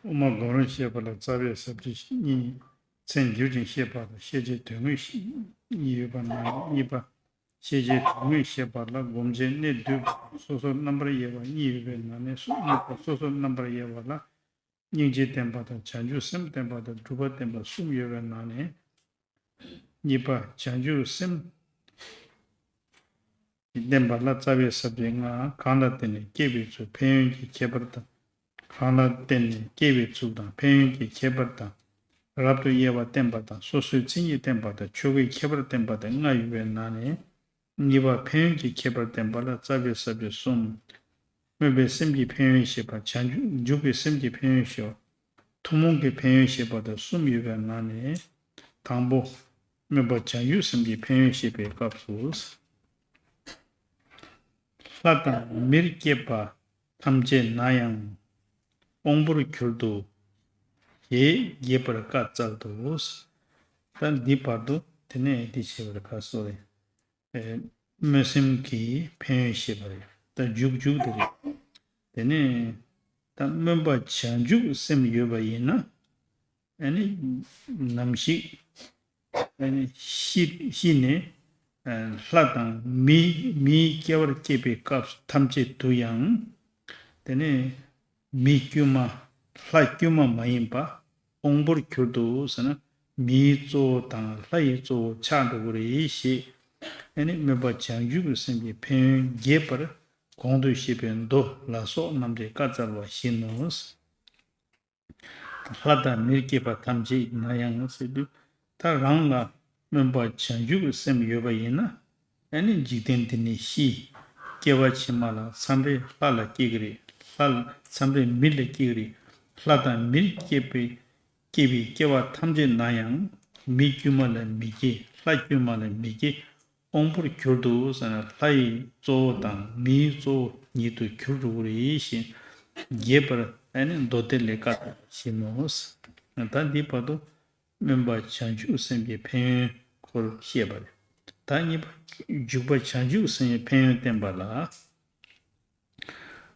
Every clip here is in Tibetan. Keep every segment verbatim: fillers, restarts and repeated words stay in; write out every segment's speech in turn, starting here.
དབུ་མ་སྒོམ་རིམ་བཤད་པ་ལ་རྩ་བའི་ཟབ་ཆོས་གཉིས། མཚན་བསྒྱུར་ཅིང་བཤད་པ་དང་ཤེས་བྱའི་དོན་དངོས་གཉིས་ཡོད་པ་ན་གཉིས་པ། ཤེས་བྱའི་དོན་དངོས་བཤད་པ་ལ་སྒོམ་བྱེད་གནད་བསྡུས་པ་དང་སོ་སོར་རྣམ་པར་དབྱེ་བ་གཉིས་ཡོད་པའི་ནང་ནས་སོ། གཉིས་པ་སོ་སོར་རྣམ་པར་དབྱེ་བ་ལ་སྙིང་རྗེ་བསྟན་པ་དང་བྱང་ཆུབ་སེམས་བསྟན་པ་དང་སྒྲུབ་པ་བསྟན་པ་གསུམ་ཡོད་པའི་ནང་ནས། གཉིས་པ་བྱང་ཆུབ་སེམས་བསྟན་པ་ལ་རྩ་བའི་ཟབ་ཆོས་ལྔ། གང་ལ་བརྟེན་ནས་སྐྱེས་པའི་ཚུལ་ཕན་ཡོན་གྱི་ཁྱད་པར་དང་། གང་ལ་བརྟེན་ནས་སྐྱེས་པའི་ཚུལ་དང་ཕན་ཡོན་གྱི་ཁྱད་པར་དང་། རབ་ཏུ་དབྱེ་བ་བསྟན་པ་དང་སོ་སོའི་མཚན་ཉིད་བསྟན་པ་དང་ཆོ་གའི་ཁྱད་པར་བསྟན་པ་དང་ལྔ་ཡོད་པའི་ནང་ནས། གཉིས་པ་ཕན་ཡོན་གྱི་ཁྱད་པར་བསྟན་པ་ལ་རྩ་བའི་ཟབ་ཆོས་གསུམ། སྨོན་པའི་སེམས་ཀྱི་ཕན་ཡོན་བཤད་པ། བྱང་ཆུབ་འཇུག་པའི་སེམས་ཀྱི་ཕན་ཡོན་བཤད་པ། ཐུན་མོང་གི་ཕན་ཡོན་བཤད་པ་དང་གསུམ་ཡོད་པའི་ནང་ནས། དང་པོ། སྨོན་པ་བྱང་ཆུབ་སེམས་ཀྱི་ཕན་ཡོན་བཤད་པའི་སྐབས་སུ། ལྷ་དང་མིར་སྐྱེས་པ་ཐམས་ཅད་ན་ཡང་། དབང་པོར་གྱུར་ཏོ། ཞེས་རྒྱས་པར་བཀའ་སྩལ་ཏོ། ད་འདི་བར་དུ་དེ་ནས་འདི་བྱས་པར་བཀའ་གསོལ་ཏེ། སྨོན་སེམས་ཀྱི་ཕན་ཡོན་བཤད་པ་རེད། ད་མཇུག་མཇུག་དེ་རེད། དེ་ནས་ད་སྨོན་པ་བྱང་ཆུབ་སེམས་ཡོད་པ་ཡིན་ན། ཨ་ནི་ནམ་ཞིག་ཨ་ནི་ཤི་ཤི་ནས་ལྷ་དང་མི་མིའི་སྐྱེ་བར་སྐྱེས་པའི་སྐབས་ཐམས་ཅད་དུ་ཡང་། དེ་ནས་མི་དཀྱུས་མ་ལྷ་དཀྱུས་མ་མ་ཡིན་པ། དབང་པོར་གྱུར་ཏོ་ཟེར་ན། མིའི་གཙོ་བོ་དང་ལྷ་ཡི་གཙོ་བོ་ཆགས་འགྲོ་གི་རེད་ཞེས། ཨ་ནི་སྨོན་པ་བྱང་ཆུབ་ཀྱི་སེམས་ཀྱི་ཕན་ཡོན་རྒྱས་པར་གོང་དུ་བཤད་པའི་མདོ་ལ་སོགས་རྣམས་ཀྱི་བཀའ་སྩལ་བ་བཞིན་ནོ། ལྷ་དང་མིར་སྐྱེས་པ་ཐམས་ཅད་ན་ཡང་ཟེར་དུས། ད་རང་ལ་སྨོན་པ་བྱང་ཆུབ་ཀྱི་སེམས་ཡོད་པ་ཡིན་ན། ཨ་ནི་འཇིག་རྟེན་འདི་ནས་ཤི། སྐྱེ་བ་ཕྱི་མ་ལ་མཚམས་རེ་ལྷ་ལ་སྐྱེ་གི་རེད། ལྷ་ལ་མཚམས་རེ་མི་ལ་སྐྱེ་གི་རེད། ལྷ་དང་མིར་སྐྱེས་པའི་སྐྱེས་པའི་སྐྱེ་བ་ཐམས་ཅད་ན་ཡང་། མི་དཀྱུས་མ་ལ་མི་སྐྱེ། ལྷ་དཀྱུས་མ་ལ་མི་སྐྱེ། དབང་པོར་གྱུར་ཏོ་ཟེར་ན། ལྷ་ཡི་གཙོ་བོ་དང་མིའི་གཙོ་བོ་ཉིད་དུ་གྱུར་འགྲོ་གི་རེད་ཞེས་རྒྱས་པར་ཨ་ནི་མདོ་སྡེ་ལས་བཀའ་བཞིན་ནོ། ད་འདི་བར་དུ་སྨོན་པ་བྱང་ཆུབ་སེམས་ཀྱི་ཕན་ཡོན་སྐོར་བཤད་པ་རེད། ད་གཉིས་པ་འཇུག་པ་བྱང་ཆུབ་སེམས་ཀྱི་ཕན་ཡོན་བསྟན་པ་ལ།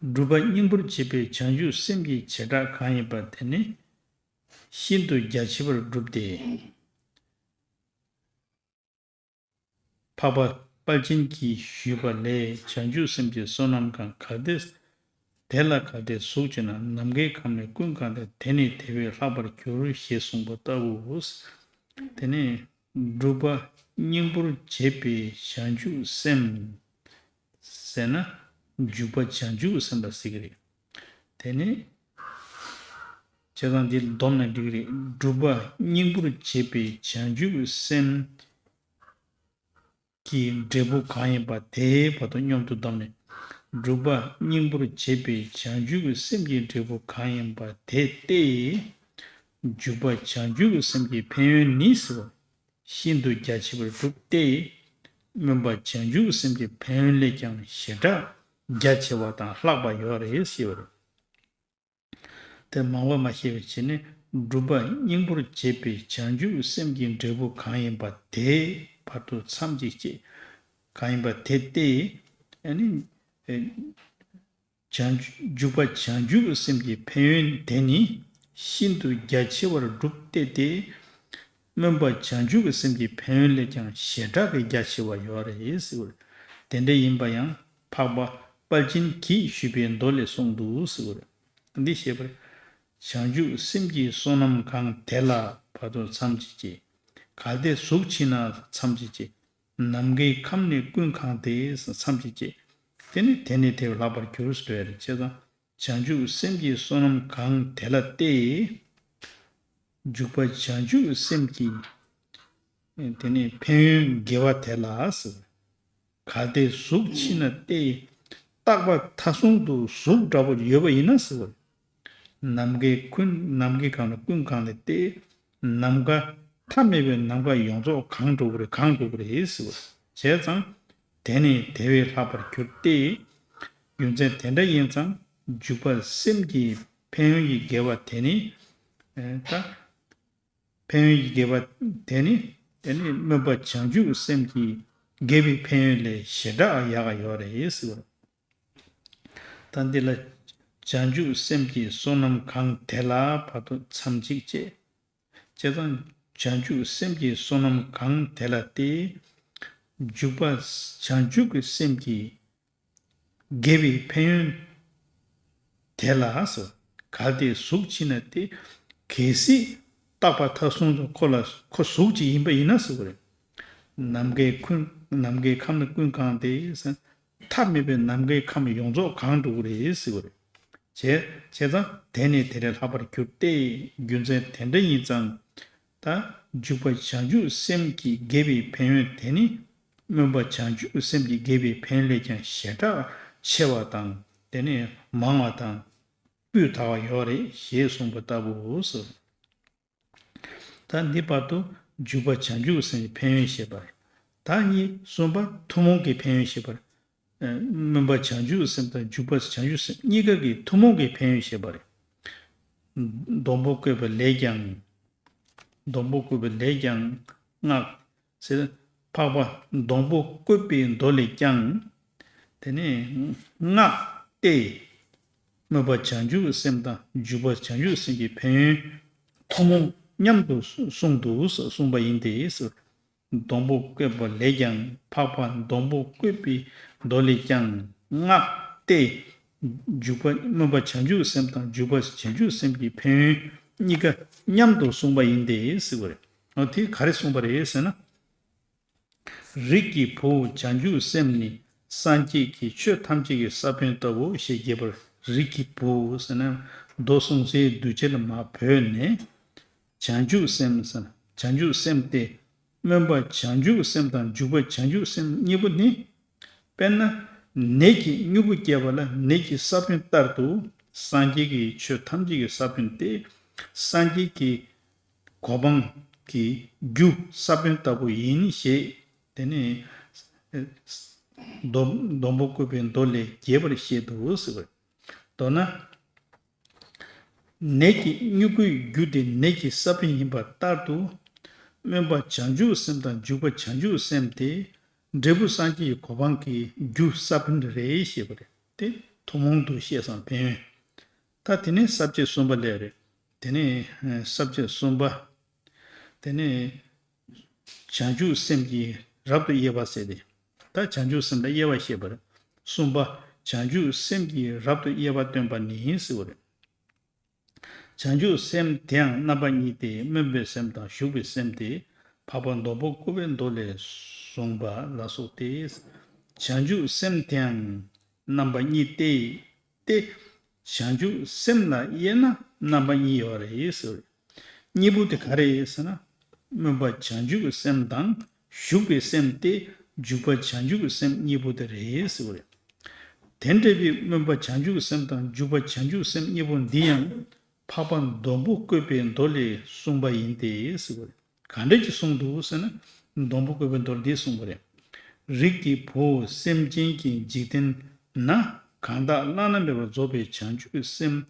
སྒྲུབ་པ་སྙིང་པོར་བྱེད་པའི་བྱང་ཆུབ་སེམས་ཀྱི་བྱེ་བྲག་གང་ཡིན་པ་དེ་ནི་ཤིན་ཏུ་རྒྱ་ཆེ་བར་སྒྲུབ་སྟེ། འཕགས་པ་དཔལ་ཆེན་གྱིས་ཞུས་པ་ལས། བྱང་ཆུབ་སེམས་ཀྱི་བསོད་ནམས་གང་། གལ་ཏེ་དེ་ལ་གལ་ཏེ་གཟུགས་མཆིས་ན། ནམ་མཁའི་ཁམས་ནི་ཀུན་གང་སྟེ། དེ་ནི་དེ་བས་ལྷག་པར་འགྱུར། ཞེས་གསུངས་པ་ལྟ་བུའོ། དེ་ནས་སྒྲུབ་པ་སྙིང་པོར་བྱེད་པའི་བྱང་ཆུབ་སེམས་ཟེར་ན། འཇུག་པ་བྱང་ཆུབ་སེམས་ལ་ཟེར་གྱི་རེད། དེ་ནས་བྱས་ཙང་འདི་བསྡོམས་ན་འགྲིག་གི་རེད། སྒྲུབ་པ་སྙིང་པོར་བྱེད་པའི་བྱང་ཆུབ་སེམས་ཀྱི་འབྲས་བུ་གང་ཡིན་པ་དེའི་བར་དུ་མཉམ་དུ་བསྡོམས་ནས། སྒྲུབ་པ་སྙིང་པོར་བྱེད་པའི་བྱང་ཆུབ་སེམས་ཀྱི་འབྲས་བུ་གང་ཡིན་པ་དེ་སྟེ། འཇུག་པ་བྱང་ཆུབ་སེམས་ཀྱི་ཕན་ཡོན་ནི་ཟེར་བ། ཤིན་ཏུ་རྒྱ་ཆེ་བར་སྒྲུབ་སྟེ། སྨོན་པ་བྱང་ཆུབ་སེམས་ཀྱི་ཕན་ཡོན་ལས་ཀྱང་ཞེ་དྲག་རྒྱ་ཆེ་བ་དང་ལྷག་པ་ཡོད་རེད་ཞེས་པ་རེད། དེ་མང་པོ་མ་བཤད་པའི་ཕྱིར་ནི། སྒྲུབ་པ་སྙིང་པོར་བྱེད་པའི་བྱང་ཆུབ་སེམས་ཀྱི་འབྲས་བུ་གང་ཡིན་པ་དེ་བར་དུ་མཚམས་ཅིག་བཅད། གང་ཡིན་པ་དེ་སྟེ། ཨ་ནི། བྱང་ཆུབ་འཇུག་པ་བྱང་ཆུབ་སེམས་ཀྱི་ཕན་ཡོན་དེ་ནི་ཤིན་ཏུ་རྒྱ་ཆེ་བར་སྒྲུབ་སྟེ་སྟེ། སྨོན་པ་བྱང་ཆུབ་སེམས་ཀྱི་ཕན་ཡོན་ལས་ཀྱང་ཞེ་དྲག་གི་རྒྱ་ཆེ་བ་ཡོད་རེད་ཟེར་བ་རེད། དེ་འདྲ་ཡིན་པ་ཡང་འཕགས་པ་དཔལ་ཆེན་གྱིས་ཞུས་པའི་མདོ་ལས་གསུངས་འདུག་ཟེར་བ་རེད། འདི་ཞེས་པར། བྱང་ཆུབ་སེམས་ཀྱི་བསོད་ནམས་གང་དེ་ལ་བར་དུ་མཚམས་ཅིག་བཅད། གལ་ཏེ་གཟུགས་མཆིས་ན་མཚམས་ཅིག་བཅད། ནམ་མཁའི་ཁམས་ནི་ཀུན་གང་སྟེ་མཚམས་ཅིག་བཅད། དེ་ནི་དེ་ནི་དེ་བས་ལྷག་པར་འགྱུར་ཟེར་བ་རེད། བྱས་ཙང་བྱང་ཆུབ་སེམས་ཀྱི་བསོད་ནམས་གང་དེ་ལ་སྟེ། འཇུག་པ་བྱང་ཆུབ་སེམས་ཀྱི་དེ་ནི་ཕན་ཡོན་དགེ་བ་དེ་ལ་ཟེར། གལ་ཏེ་གཟུགས་མཆིས་ན་སྟེ། རྟག་པ་མཐའ་ཟུང་དུ་གཟུགས་འདྲ་པོ་ཡོད་པ་ཡིན་ན་ཟེར་བ། ནམ་མཁའི་ཀུན་ནམ་མཁའི་གང་ལ་ཀུན་གང་ལ་སྟེ། ནམ་མཁའ་མཐའ་མེད་པའི་ནམ་མཁའ་ཡོངས་རྫོགས་གང་འགྲོ་གི་རེད། གང་འགྲོ་གི་རེད་ཟེར་བ། བྱས་ཙང་། དེ་ནི་དེ་བས་ལྷག་པར་འགྱུར་ཏེ། རྒྱུ་མཚན་དེ་འདྲ་ཡིན་ཙང་འཇུག་པ་སེམས་ཀྱི་ཕན་ཡོན་གྱི་དགེ་བ་དེ་ནི། ཨེ་ད། ཕན་ཡོན་གྱི་དགེ་བ་དེ་ནི། དེ་ནི་སྨོན་པ་བྱང་ཆུབ་སེམས་ཀྱི་དགེ་བའི་ཕན་ཡོན་ལས་ཞེ་དྲག་ཡག་ག་ཡོད་རེད་ཟེར་བ། ད་འདི་ལ། བྱང་ཆུབ་སེམས་ཀྱི་བསོད་ནམས་གང་དེ་ལ་བར་དུ་མཚམས་གཅིག་བཅད། བྱས་ཙང་བྱང་ཆུབ་སེམས་ཀྱི་བསོད་ནམས་གང་དེ་ལ་སྟེ། འཇུག་པ་བྱང་ཆུབ་ཀྱི་སེམས་ཀྱི་དགེ་བའི་ཕན་ཡོན་དེ་ལ་སོ། གལ་ཏེ་གཟུགས་ཕྱིན་ན་སྟེ། གལ་སྲིད་རྟག་པ་མཐའ་སོང་ཙང་ཁོ་ལ་ཁོ་གཟུགས་ཅིག་ཡིན་པ་ཡིན་ན་ཟེར་བ་རེད། ནམ་མཁའི་ཁམས་ནམ་མཁའི་ཁམས་ནི་ཀུན་གང་སྟེ། མཐའ་མེད་པའི་ནམ་མཁའི་ཁམས་ཡོངས་རྫོགས་གང་འགྲོ་གི་རེད་ཟེར་བ་རེད། བྱས་བྱས་ཙང་དེ་ནི་དེ་ལས་ལྷག་པར་འགྱུར་ཏེ། རྒྱུ་མཚན་དེ་འདྲ་ཡིན་ཙང་། ད་འཇུག་པ་བྱང་ཆུབ་སེམས་ཀྱི་དགེ་བའི་ཕན་ཡོན་དེ་ནི། སྨོན་པ་བྱང་ཆུབ་སེམས་ཀྱི་དགེ་བའི་ཕན་ཡོན་ལས་ཀྱང་ཞེ་དྲག་ཆེ་བ་དང་། དེ་ནི་མང་བ་དང་། སྤུས་དག་པ་ཡོད་རེད་ཞེས་གསུངས་པ་ལྟ་བུའོ། ད་འདི་བར་དུ་འཇུག་པ་བྱང་ཆུབ་སེམས་ཀྱི་ཕན་ཡོན་བཤད་པ་རེད། ད་གཉིས་གསུམ་པ་ཐུན་མོང་གི་ཕན་ཡོན་བཤད་པ་རེད། སྨོན་པ་བྱང་ཆུབ་སེམས་དང་འཇུག་པ་བྱང་ཆུབ་སེམས་གཉིས་ཀ་གི་ཐུན་མོང་གི་ཕན་ཡོན་བཤད་པ་རེད། སྡོང་པོ་བཀོད་པའི་ལས་ཀྱང་། སྡོང་པོ་བཀོད་པའི་ལས་ཀྱང་བསྔགས་ཟེར། འཕགས་པ་སྡོང་པོ་བཀོད་པའི་མདོ་ལས་ཀྱང་། དེ་ནས་བསྔགས་ཏེ། སྨོན་པ་བྱང་ཆུབ་སེམས་དང་འཇུག་པ་བྱང་ཆུབ་སེམས་ཀྱི་ཕན་ཡོན་ཐུན་མོང་མཉམ་དུ་གསུངས་འདུག་གསུངས་པ་ཡིན་ཏེ། སྡོང་པོ་བཀོད་པ་ལས་ཀྱང་འཕགས་པ་སྡོང་པོ་བཀོད་པའི་མདོ་ལས་ཀྱང་བསྔགས་ཏེ། འཇུག་པ་སྨོན་པ་བྱང་ཆུབ་སེམས་དང་འཇུག་པ་བྱང་ཆུབ་སེམས་ཀྱི་ཕན་ཡོན་གཉིས་ཀ་མཉམ་དུ་གསུངས་པ་ཡིན་ཏེ་ཟེར་བ་རེད། འོ་དེ་ག་རེ་གསུངས་པ་རེད་ཟེར་ན། རིགས་ཀྱི་བུ་བྱང་ཆུབ་སེམས་ནི་སངས་རྒྱས་ཀྱི་ཆོས་ཐམས་ཅད་ཀྱི་ས་བོན་ལྟ་བུ་ཞེས་རྒྱས་པར། རིགས་ཀྱི་བུ་ཟེར་ན་མདོ་གསུང་སའི་གདུལ་བྱ་ལ་མར་བོས་ནས། བྱང་ཆུབ་སེམས་ཟེར་ན་བྱང་ཆུབ་སེམས་ཏེ། སྨོན་པ་བྱང་ཆུབ་སེམས་དང་འཇུག་པ་བྱང་ཆུབ་སེམས་གཉིས་པོ་ནི། དཔེར་ན། ནས་ཀྱི་སྨྱུ་གུ་སྐྱེ་བ་ལ་ནས་ཀྱི་ས་བོན་ལྟར་དུ། སངས་རྒྱས་ཀྱི་ཆོས་ཐམས་ཅད་ཀྱི་ས་བོན་ཏེ། སངས་རྒྱས་ཀྱི་གོ་འཕང་གི་རྒྱུ་ས་བོན་ལྟ་བུ་ཡིན་ཞེས། དེ་ནས་སྡོམ་སྡོང་པོ་བཀོད་པའི་མདོ་ལས་རྒྱས་པར་བཤད་དོ་ཟེར་བ། མདོར་ན། ནས་ཀྱི་སྨྱུ་གུའི་རྒྱུ་དེ་ནས་ཀྱི་ས་བོན་ཡིན་པ་ལྟར་དུ། སྨོན་པ་བྱང་ཆུབ་སེམས་དང་འཇུག་པ་བྱང་ཆུབ་སེམས་དེ། འབྲས་བུ་སངས་རྒྱས་ཀྱི་གོ་འཕང་གི་རྒྱུ་ས་བོན་རེད་ཞེས་པ་རེད། དེ་ཐུན་མོང་དུ་བཤད་སོང་ཕན་ཡོན། ད་དེ་ནས་ས་བཅད་གསུམ་པ་ལས་རེད། དེ་ནས་ས་བཅད་གསུམ་པ། དེ་ནས་བྱང་ཆུབ་སེམས་ཀྱི་རབ་ཏུ་དབྱེ་བ་ཟེར་ཏེ། ད་བྱང་ཆུབ་སེམས་ལ་དབྱེ་བ་བཤད་པ་རེད། གསུམ་པ། བྱང་ཆུབ་སེམས་ཀྱི་རབ་ཏུ་དབྱེ་བ་སྟོན་པ་ནི་ཟེར་བ་རེད། བྱང་ཆུབ་སེམས་དེའང་རྣམ་པ་གཉིས་ཏེ། སྨོན་པའི་སེམས་དང་ཞུགས་པའི་སེམས་ཏེ། འཕགས་པ་སྡོང་པོ་བཀོད་པའི་མདོ་ལས་གསུངས་པ་ལ་སོགས་ཏེ། བྱང་ཆུབ་སེམས་དེའང་རྣམ་པ་གཉིས་ཏེ། ཏེ། བྱང་ཆུབ་སེམས་ལ་དབྱེ་ན་རྣམ་པ་གཉིས་ཡོད་རེད་ཟེར། གཉིས་པོ་དེ་ག་རེ་ཟེར་ན། སྨོན་པ་བྱང་ཆུབ་སེམས་དང་ཞུགས་པའི་སེམས་ཏེ། འཇུག་པ་བྱང་ཆུབ་སེམས་གཉིས་པོ་དེ་རེད་ཟེར་བ་རེད། དེ་འདྲ་བའི་སྨོན་པ་བྱང་ཆུབ་སེམས་དང་འཇུག་པ་བྱང་ཆུབ་སེམས་གཉིས་པོ་འདི་ཡང་འཕགས་པ་སྡོང་པོ་བཀོད་པའི་མདོ་ལས་གསུངས་པ་ཡིན་ཏེ་ཟེར་བ་རེད། ག་འདྲ་ཅིག་གསུངས་འདུག་ཟེར་ན། སྡོང་པོ་བཀོད་པའི་མདོ་ལས་འདི་གསུངས་པ་རེད། རིགས་ཀྱི་བུ་སེམས་ཅན་གྱི་འཇིག་རྟེན་ན་གང་དག་བླ་ན་མེད་པར་རྫོགས་པའི་བྱང་ཆུབ་སེམས།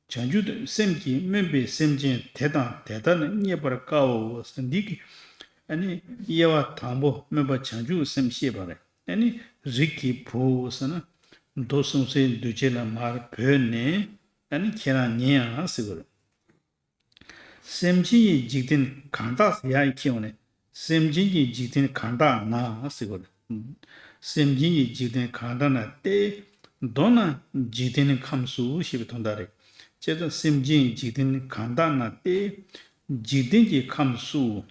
བྱང་ཆུབ་སེམས་ཀྱིས་སྨོན་པའི་སེམས་ཅན་དེ་དང་དེ་དག་ནི་རྙེད་པར་དཀའོ་ཟེར། འདི་གི་ཨ་ནི་དབྱེ་བ་དང་པོ་སྨོན་པ་བྱང་ཆུབ་སེམས་བཤད་པ་རེད། ཨ་ནི་རིགས་ཀྱི་བུ་ཟེར་ན་མདོ་གསུང་སའི་གདུལ་བྱ་ལ་མར་བོས་ནས་ཨ་ནི་ཁྱེད་རང་ཉན་ཡང་ཟེར་བ་རེད། སེམས་ཅན་གྱི་འཇིག་རྟེན་གང་དག་ཟེར་ཡག་ཁྱེར་ཡོང་ནས། སེམས་ཅན་གྱི་འཇིག་རྟེན་གང་དག་ན་ཟེར་བ་རེད། སེམས་ཅན་གྱི་འཇིག་རྟེན་གང་དག་ན་སྟེ། མདོར་ན་འཇིག་རྟེན་ཁམས་སུ་ཞེས་པའི་དོན་དག་རེད། བྱས་ཙང་སེམས་ཅན་གྱི་འཇིག་རྟེན་གང་དག་ན་སྟེ། འཇིག་རྟེན་གྱི་ཁམས་སུ།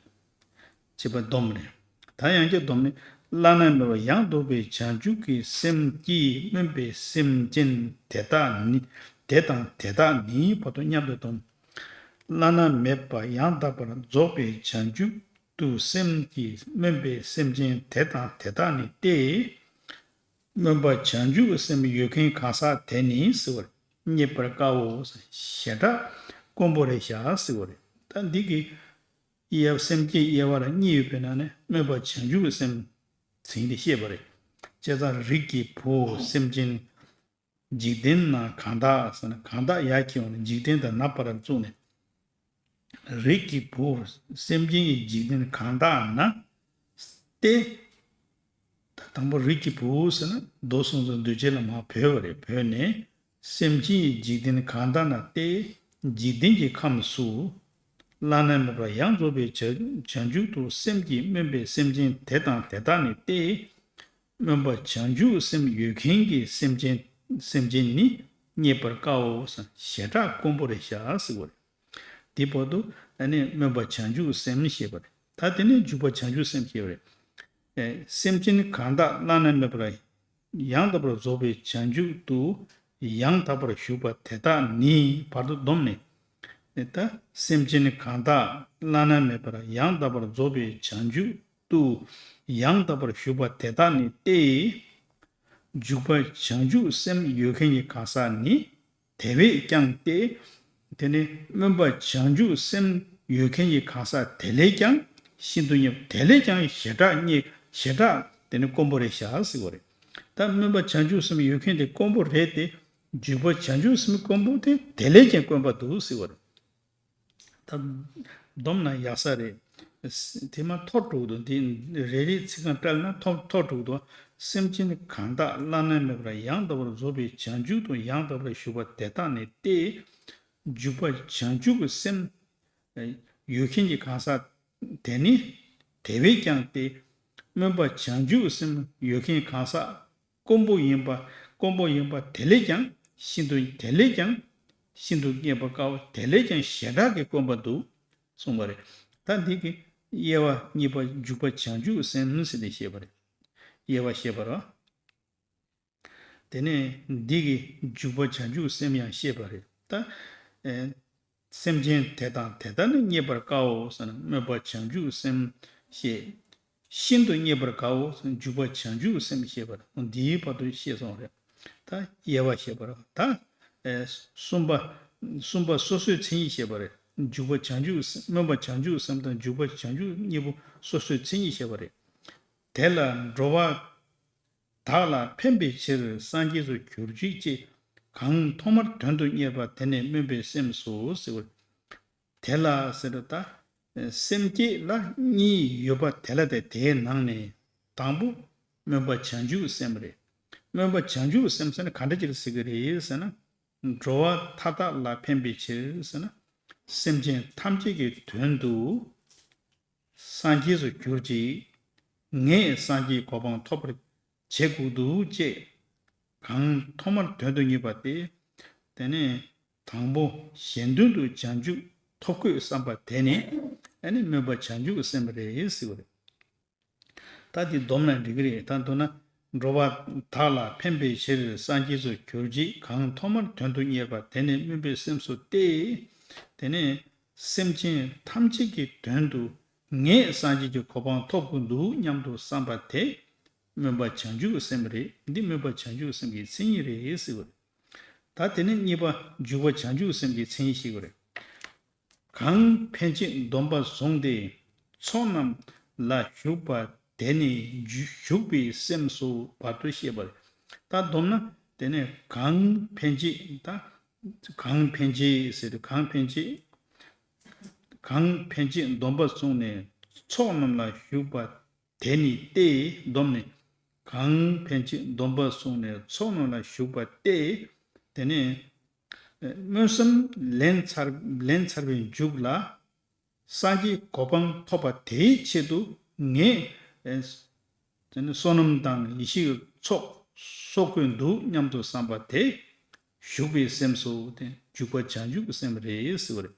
ཅེས་པ་སྡོམ་རེད། ད་ཡང་བསྐྱར་སྡོམ་ནི། བླ་ན་མེད་པ་ཡང་དག་པའི་བྱང་ཆུབ་ཀྱི་སེམས་ཀྱིས་སྨོན་པའི་སེམས་ཅན་དེ་དག་ནི། དེ་དང་དེ་དག་ནི་བར་དུ་མཉམ་དུ་སྡོམ། བླ་ན་མེད་པ་ཡང་དག་པར་རྫོགས་པའི་བྱང་ཆུབ་ཏུ་སེམས་ཀྱིས་སྨོན་པའི་སེམས་ཅན་དེ་དང་དེ་དག་ནི་སྟེ། སྨོན་པ་བྱང་ཆུབ་སེམས་ཡོད་མཁན་གང་ཟག་དེ་ནི་ཟེར་བ་རེད། རྙེད་པར་དཀའོ། ཞེ་དྲག་དཀོན་པོ་རེད་ཤག་ཟེར་བ་རེད། ད་འདི་གི་དབྱེ་བ་སེམས་བསྐྱེད་དབྱེ་བ་ལ་གཉིས་ཡོད་པའི་ནང་ནས་སྨོན་པ་བྱང་ཆུབ་སེམས་ཟིན་ཏེ་བཤད་པ་རེད། བྱས་ཙང་རིགས་ཀྱི་བུ་སེམས་ཅན། འཇིག་རྟེན་ན་གང་དག་ཟེར་ན་གང་དག་ཡར་ཁྱེར་ཡོང་ནས་འཇིག་རྟེན་དང་ན་བར་བཙུགས་ནས། རིགས་ཀྱི་བུ་སེམས་ཅན་གྱི་འཇིག་རྟེན་གང་དག་ན་སྟེ། ད་ དང་པོ་རིགས་ཀྱི་བུ་ཟེར་ན་མདོ་གསུང་རྩོམ་འདུས་བྱས་ལ་མར་བོས་པ་རེད། བོས་ནས་སེམས་ཅན་འཇིག་རྟེན་གང་དག་ན་སྟེ། འཇིག་རྟེན་གྱི་ཁམས་སུ་བླ་ན་མེད་པར་ཡང་རྫོགས་པའི་བྱང་བྱང་ཆུབ་ཏུ་སེམས་ཀྱིས་སྨོན་པའི་སེམས་ཅན་དེ་དང་དེ་དག་ནི་སྟེ། སྨོན་པ་བྱང་ཆུབ་སེམས་ཡོད་མཁན་གྱི་སེམས་ཅན་སེམས་ཅན་ནི་རྙེད་པར་དཀའོ། ཞེ་དྲག་དཀོན་པོ་རེད་ཤག་ཟེར་བ་རེད། དེ་བར་དུ་ཨ་ནི་སྨོན་པ་བྱང་ཆུབ་སེམས་ཞེས་པ་རེད། ད་དེ་ནས་འཇུག་པ་བྱང་ཆུབ་སེམས་ཞེས་པ་རེད། ཨེ། སེམས་ཅན་གང་དག་བླ་ན་མེད་པར་ཡང་དག་པར་རྫོགས་པའི་བྱང་ཆུབ་ཏུ་ཡང་དག་པར་ཞུགས་པ་དེ་དག་ནི། བར་དུ་བསྡོམས་ནས། ཨེ། ད་སེམས་ཅན་གང་དག་བླ་ན་མེད་པར་ཡང་དག་པར་རྫོགས་པའི་བྱང་ཆུབ་ཏུ་ཡང་དག་པར་ཞུགས་པ་དེ་དག་ནི་སྟེ། འཇུག་པ་བྱང་ཆུབ་སེམས་ཡོད་མཁན་གྱི་གང་ཟག་ནི། དེ་བས་ཀྱང་སྟེ། དེ་ནི་སྨོན་པ་བྱང་ཆུབ་སེམས་ཡོད་མཁན་གྱི་གང་ཟག་དེ་ལས་ཀྱང་ཤིན་ཏུ་རྙེད། དེ་ལས་ཀྱང་ཞེ་དྲག་རྙེད། ཞེ་དྲག་དེ་ནི་དཀོན་པོ་རེད་ཤག་ཟེར་བ་རེད། ད་སྨོན་པ་བྱང་ཆུབ་སེམས་ཡོད་མཁན་དེ་དཀོན་པོ་རེད་དེ། འཇུག་པ་བྱང་ཆུབ་སེམས་དཀོན་པོ་དེ་དེ་ལས་ཀྱང་དཀོན་པ་འདུག་ཟེར་བ་རེད། ད་བསྡོམས་ན་ཡག་ས་རེད། དེ་མ་ཐོ་དྲུག་ཏུ་འདི་རེ་རེ་ཚིག་རྐང་བཀྲལ་ན་ཐོ་ཐོ་དྲུག་ཏུ། སེམས་ཅན་གང་དག་བླ་ན་མེད་པར་ཡང་དག་པར་རྫོགས་པའི་བྱང་ཆུབ་ཏུ་ཡང་དག་པར་ཞུགས་པ་དེ་དག་ནི་སྟེ། འཇུག་པ་བྱང་ཆུབ་ཀྱི་སེམས་ཡོད་མཁན་གྱི་གང་ཟག་དེ་ནི། དེ་བས་ཀྱང་སྟེ། སྨོན་པ་བྱང་ཆུབ་སེམས་ཡོད་མཁན་གང་ཟག་དཀོན་པོ་ཡིན་པ། དཀོན་པོ་ཡིན་པ་དེ་ལས་ཀྱང་ཤིན་ཏུ། དེ་ལས་ཀྱང་ཤིན་ཏུ་རྙེད་པར་དཀའ་བ། དེ་ལས་ཀྱང་ཞེ་དྲག་གི་དཀོན་པ་འདུག་གསུངས་པ་རེད། ད་འདི་གི་དབྱེ་བ་གཉིས་པ་འཇུག་པ་བྱང་ཆུབ་སེམས་ཟེར་ནས་བཤད་པ་རེད། དབྱེ་བ་བཤད་པ་རེད། དེ་ནས་འདི་གི་འཇུག་པ་བྱང་ཆུབ་སེམས་ཡང་བཤད་པ་རེད། ད། ཨེ། སེམས་ཅན་དེ་དང་དེ་དག་ནི་རྙེད་པར་དཀའོ་ཟེར་ན་སྨོན་པ་བྱང་ཆུབ་སེམས་ཞེས། ཤིན་ཏུ་རྙེད་པར་དཀའོ་ཟེར་ན་འཇུག་པ་བྱང་ཆུབ་སེམས་ཞེས་པ་རེད། འདིའི་བར་དུ་བཤད་སོང་རེད། ད་དབྱེ་བ་བཤད་པ་རེད། ད། ཨེ། གསུམ་པ། གསུམ་པ་སོ་སོའི་མཚན་ཉིད་བཤད་པ་རེད། འཇུག་པ་བྱང་ཆུབ་སེམས། སྨོན་པ་བྱང་ཆུབ་སེམས་དང་འཇུག་པ་བྱང་ཆུབ་གཉིས་པོ་སོ་སོའི་མཚན་ཉིད་བཤད་པ་རེད། དེ་ལ་འགྲོ་བ་བདག་ལ་ཕན་པའི་ཕྱིར་སངས་རྒྱས་སུ་གྱུར་ཅིག་ཅེས། གང་ཐོག་མར་དོན་དུ་གཉེར་པ་དེ་ནི་སྨོན་པའི་སེམས་སོ་ཟེར་བ། དེ་ལ་ཟེར་ད། སེམས་བསྐྱེད་ལ་གཉིས་ཡོད་པ་དེ་ལ་སྟེ། དེའི་ནང་ནས་དང་པོ་སྨོན་པ་བྱང་ཆུབ་སེམས་རེད། སྨོན་པ་བྱང་ཆུབ་སེམས་ཟེར་ན་ག་འདྲ་ཅིག་ཟེར་གི་རེད་ཟེར་ན། འགྲོ་བ་མཐའ་དག་ལ་ཕན་པའི་ཕྱིར་ཟེར་ན། སེམས་ཅན་ཐམས་ཅད་ཀྱི་དོན་དུ། སངས་རྒྱས་སུ་གྱུར་ཅིག། ངས་སངས་རྒྱས་གོ་འཕང་ཐོབ་པར་བྱེད་དགོས་འདུག་ཅེས། གང་ཐོག་མར་དོན་དུ་གཉེར་པ་སྟེ། དེ་ནས་དང་པོ་གཞན་དོན་དུ་བྱང་ཆུབ་ཐོབ་དགོས་བསམ་པ་དེ་ནི། ཨ་ནི་སྨོན་པ་བྱང་ཆུབ་སེམས་རེད་ཟེར་བ་རེད། ད་འདི་བསྡོམས་ན་འགྲིག་གི་རེད། ད་མདོར་ན། འགྲོ་བ་དག་ལ་ཕན་པའི་ཕྱིར་སངས་རྒྱས་སུ་གྱུར་ཅིག། གང་ཐོག་མར་དོན་དུ་གཉེར་པ་དེ་ནི་སྨོན་པའི་སེམས་སོ་སྟེ། དེ་ནས་སེམས་ཅན་ཐམས་ཅད་ཀྱི་དོན་དུ་ངས་སངས་རྒྱས་ཀྱི་གོ་འཕང་ཐོབ་དགོས་འདུག་སྙམ་དུ་བསམ་པ་དེ་སྨོན་པ་བྱང་ཆུབ་སེམས་རེད། འདི་སྨོན་པ་བྱང་ཆུབ་སེམས་ཀྱི་མཚན་ཉིད་རེད་ཟེར་བ་རེད། ད་དེ་ནས་གཉིས་པ་འཇུག་པ་བྱང་ཆུབ་སེམས་ཀྱི་མཚན་ཉིད་ཤེས་དགོས་རེད། གང་ཕན་ཆད་སྡོམ་པ་བཟུང་སྟེ་ཚོགས་རྣམས་ལ་ཞུགས་པ་དེ་ནི་ཞུགས་པའི་སེམས་སུ་བར་དུ་བཤད་པ་རེད། ད་བསྡོམས་ན་དེ་ནས་གང་ཕན་ཆད། ད་གང་ཕན་ཆད་ཟེར་ཏེ། གང་ཕན་ཆད། གང་ཕན་ཆད་སྡོམ་པ་བཟུང་ནས་ཚོགས་རྣམས་ལ་ཞུགས་པ་དེ་ནི་སྟེ། བསྡོམས་ནས་གང་ཕན་ཆད་སྡོམ་པ་བཟུང་ནས་ཚོགས་རྣམས་ལ་ཞུགས་པ་སྟེ། དེ་ནས་སྨོན་སེམས་ལེན་ཚར། ལེན་ཚར་བའི་མཇུག་ལ། སངས་རྒྱས་གོ་འཕང་ཐོབ་པ་དེའི་ཆེད་དུ་ངས། དེ་ནི་བསོད་ནམས་དང་ཡེ་ཤེས་ཀྱི་ཚོགས་གསོག་དགོས་འདུག་སྙམ་དུ་བསམ་པ་དེ་ཞུགས་པའི་སེམས་སོ། དེ་འཇུག་པ་བྱང་ཆུབ་ཀྱི་སེམས་རེད་ཟེར་བ་རེད།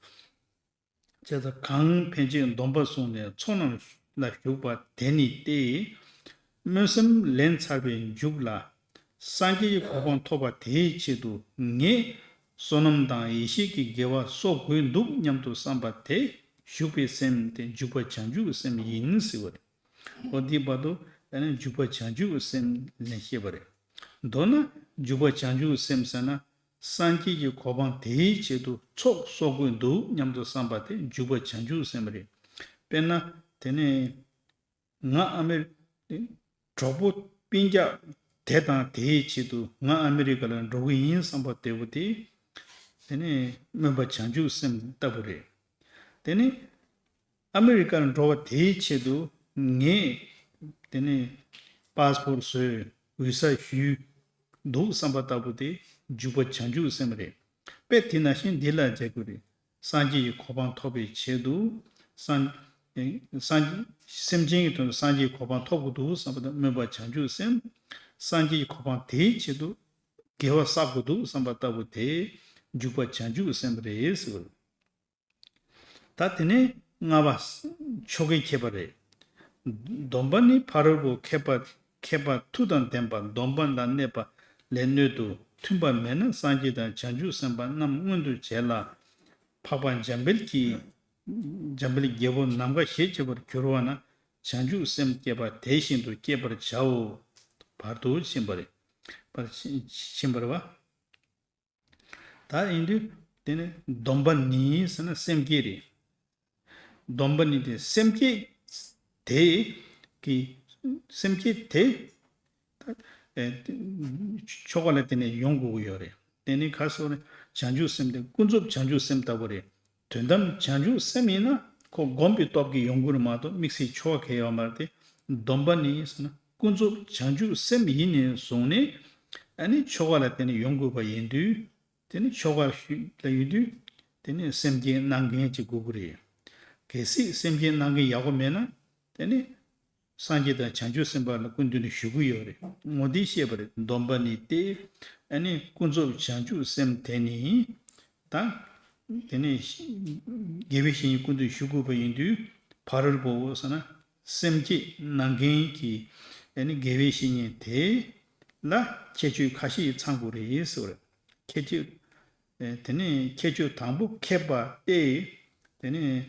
བྱས་ཙང་གང་ཕན་ཆད་སྡོམ་པ་བཟུང་ནས་ཚོགས་རྣམས་ལ་ཞུགས་པ་དེ་ནི་སྟེ། སྨོན་སེམས་ལེན་ཚར་བའི་མཇུག་ལ། སངས་རྒྱས་ཀྱི་གོ་འཕང་ཐོབ་པ་དེའི་ཆེད་དུ་ངས་བསོད་ནམས་དང་ཡེ་ཤེས་ཀྱི་དགེ་བ་གསོག་དགོས་འདུག་སྙམ་དུ་བསམ་པ་དེ་ཞུགས་པའི་སེམས་དེ་འཇུག་པ་བྱང་ཆུབ་ཀྱི་སེམས་ཡིན་ཟེར་བ་རེད། འོ་འདིའི་བར་དུ་ཨ་ནི་འཇུག་པ་བྱང་ཆུབ་ཀྱི་སེམས་ལ་བཤད་པ་རེད། མདོར་ན་འཇུག་པ་བྱང་ཆུབ་ཀྱི་སེམས་ཟེར་ན། སངས་རྒྱས་ཀྱི་གོ་འཕང་དེའི་ཆེད་དུ་ཚོགས་གསོག་དགོས་འདུག་སྙམ་དུ་བསམ་པ་དེ་འཇུག་པ་བྱང་ཆུབ་སེམས་རེད། དཔེར་ན་དེ་ནས་ང་ཨ་མེ་རི་གྲོགས་པོ་སྤུན་ཀྱག་དེ་དང་དེའི་ཆེད་དུ་ང་ཨ་མེ་རི་ཀ་ལ་འགྲོ་གི་ཡིན་བསམ་པ་དེ་བོ་དེ། དེ་ནས་སྨོན་པ་བྱང་ཆུབ་སེམས་ལྟ་བུ་རེད། དེ་ནས་ཨ་མེ་རི་ཀར་འགྲོ་བ་དེའི་ཆེད་དུ་ངས་དེ་ནས་ པཱ་སི་པོར་བཟོས། བི་ཟ་ཞུས་འདུག་བསམ་པ་ལྟ་བུ་དེ་འཇུག་པ་བྱང་ཆུབ་སེམས་རེད། དཔེ་དེ་ནང་བཞིན་འདི་ལ་མཇལ་དགོས་རེད། སངས་རྒྱས་ཀྱི་གོ་འཕང་ཐོབ་པའི་ཆེད་དུ། སངས་སངས་སེམས་ཅན་གྱི་དོན་དུ་སངས་རྒྱས་ཀྱི་གོ་འཕང་ཐོབ་དགོས་འདུག་བསམ་པ་དང་སྨོན་པ་བྱང་ཆུབ་སེམས། སངས་རྒྱས་ཀྱི་གོ་འཕང་དེའི་ཆེད་དུ་དགེ་བ་བསགས་དགོས་འདུག་བསམ་པ་ལྟ་བུ་དེ་འཇུག་པ་བྱང་ཆུབ་སེམས་རེད་ཟེར་བ་རེད། ད་དེ་ནས་ལྔ་པ། ཆོ་གའི་ཁྱད་པར་རེད། སྡོམ་པ་ནི་ཕ་རོལ་པོ་མཁས་པ་མཁས་པ་མཐུ་དང་ལྡན་པ་སྡོམ་པ་ལ་གནས་པ་ལས་སྣོད་དུ་མཐུན་པ་མེད་ན་སངས་རྒྱས་དང་བྱང་ཆུབ་སེམས་དཔའ་རྣམས་མངོན་དུ་བྱེད་ལ། འཕགས་པ་འཇམ་དཔལ་གྱིས། འཇམ་དཔལ་རྒྱལ་པོ་ནམ་མཁའ་ཞེས་བྱ་བར་གྱུར་པ་ན་བྱང་ཆུབ་སེམས་བསྐྱེད་པ་དེ་བཞིན་དུ་བསྐྱེད་པར་བྱའོ། བར་དུ་ཕྱིན་པ་རེད། བར་ཕྱིན་པ་རེད་བ། ད་ཡིན་དུས་དེ་ནི་སྡོམ་པ་ནི་ཟེར་ན་སེམས་བསྐྱེད་རེད། སྡོམ་པ་ནི་དེ་སེམས་བསྐྱེད་དེ་གི་སེམས་བསྐྱེད་དེ་ད་ཨེ་ཆོ་ག་ལ་བརྟེན་ནས་ཡོང་དགོས་ཀྱི་ཡོད་རེད། དེ་ནི་ག་སོགས་རེད། བྱང་ཆུབ་སེམས་དེ་ཀུན་རྫོབ་བྱང་ཆུབ་སེམས་ལྟ་བུ་རེད། དོན་དམ་བྱང་ཆུབ་སེམས་ཡིན་ན་ཁོ་སྒོམ་པའི་སྟོབས་ཀྱིས་ཡོང་གི་རེད་མ་གཏོགས་དམིགས་བསལ་ཆོ་ག་གལ་ཡོད་མ་རེད་དེ། སྡོམ་པ་ནི་ཟེར་ན་ཀུན་རྫོབ་བྱང་ཆུབ་སེམས་ཡིན་ནས་བཟུང་ནས་ཨ་ནི་ཆོ་ག་ལ་བརྟེན་ནས་ཡོང་དགོས་པ་ཡིན་དུས། དེ་ནི་ཆོ་ག་ཞུ་ལ་ཡོད་དུས། དེ་ནི་སེམས་བསྐྱེད་གནང་མཁན་ཅིག་དགོས་ཀྱི་རེད། གལ་སྲིད་སེམས་བསྐྱེད་གནང་མཁན་ཡག་པོ་མེད་ན། དེ་ནི་སངས་རྒྱས་དང་བྱང་ཆུབ་སེམས་དཔའ་ལ་སྐུ་མདུན་ནས་ཞུ་གི་ཡོད་རེད། ངོ་འདི་བཤད་པ་རེད། སྡོམ་པ་ནི་སྟེ། ཨ་ནི་ཀུན་རྫོབ་བྱང་ཆུབ་སེམས་དེ་ནི། ད། དེ་ནི་དགེ་བའི་བཤེས་གཉེན་སྐུ་མདུན་ཞུ་དགོས་པ་ཡིན་དུས། ཕ་རོལ་པོ་ཟེར་ན་སེམས་བསྐྱེད་གནང་མཁན་གྱི་ཨ་ནི་དགེ་བའི་བཤེས་གཉེན་དེ་ལ་ཁྱད་ཆོས་ཁ་ཤས་ཚང་དགོས་རེད་ཟེར་བ་རེད། ཁྱད་ཆོས། ཨེ་དེ་ནས་ཁྱད་ཆོས་དང་པོ་མཁས་པ་སྟེ། དེ་ནས་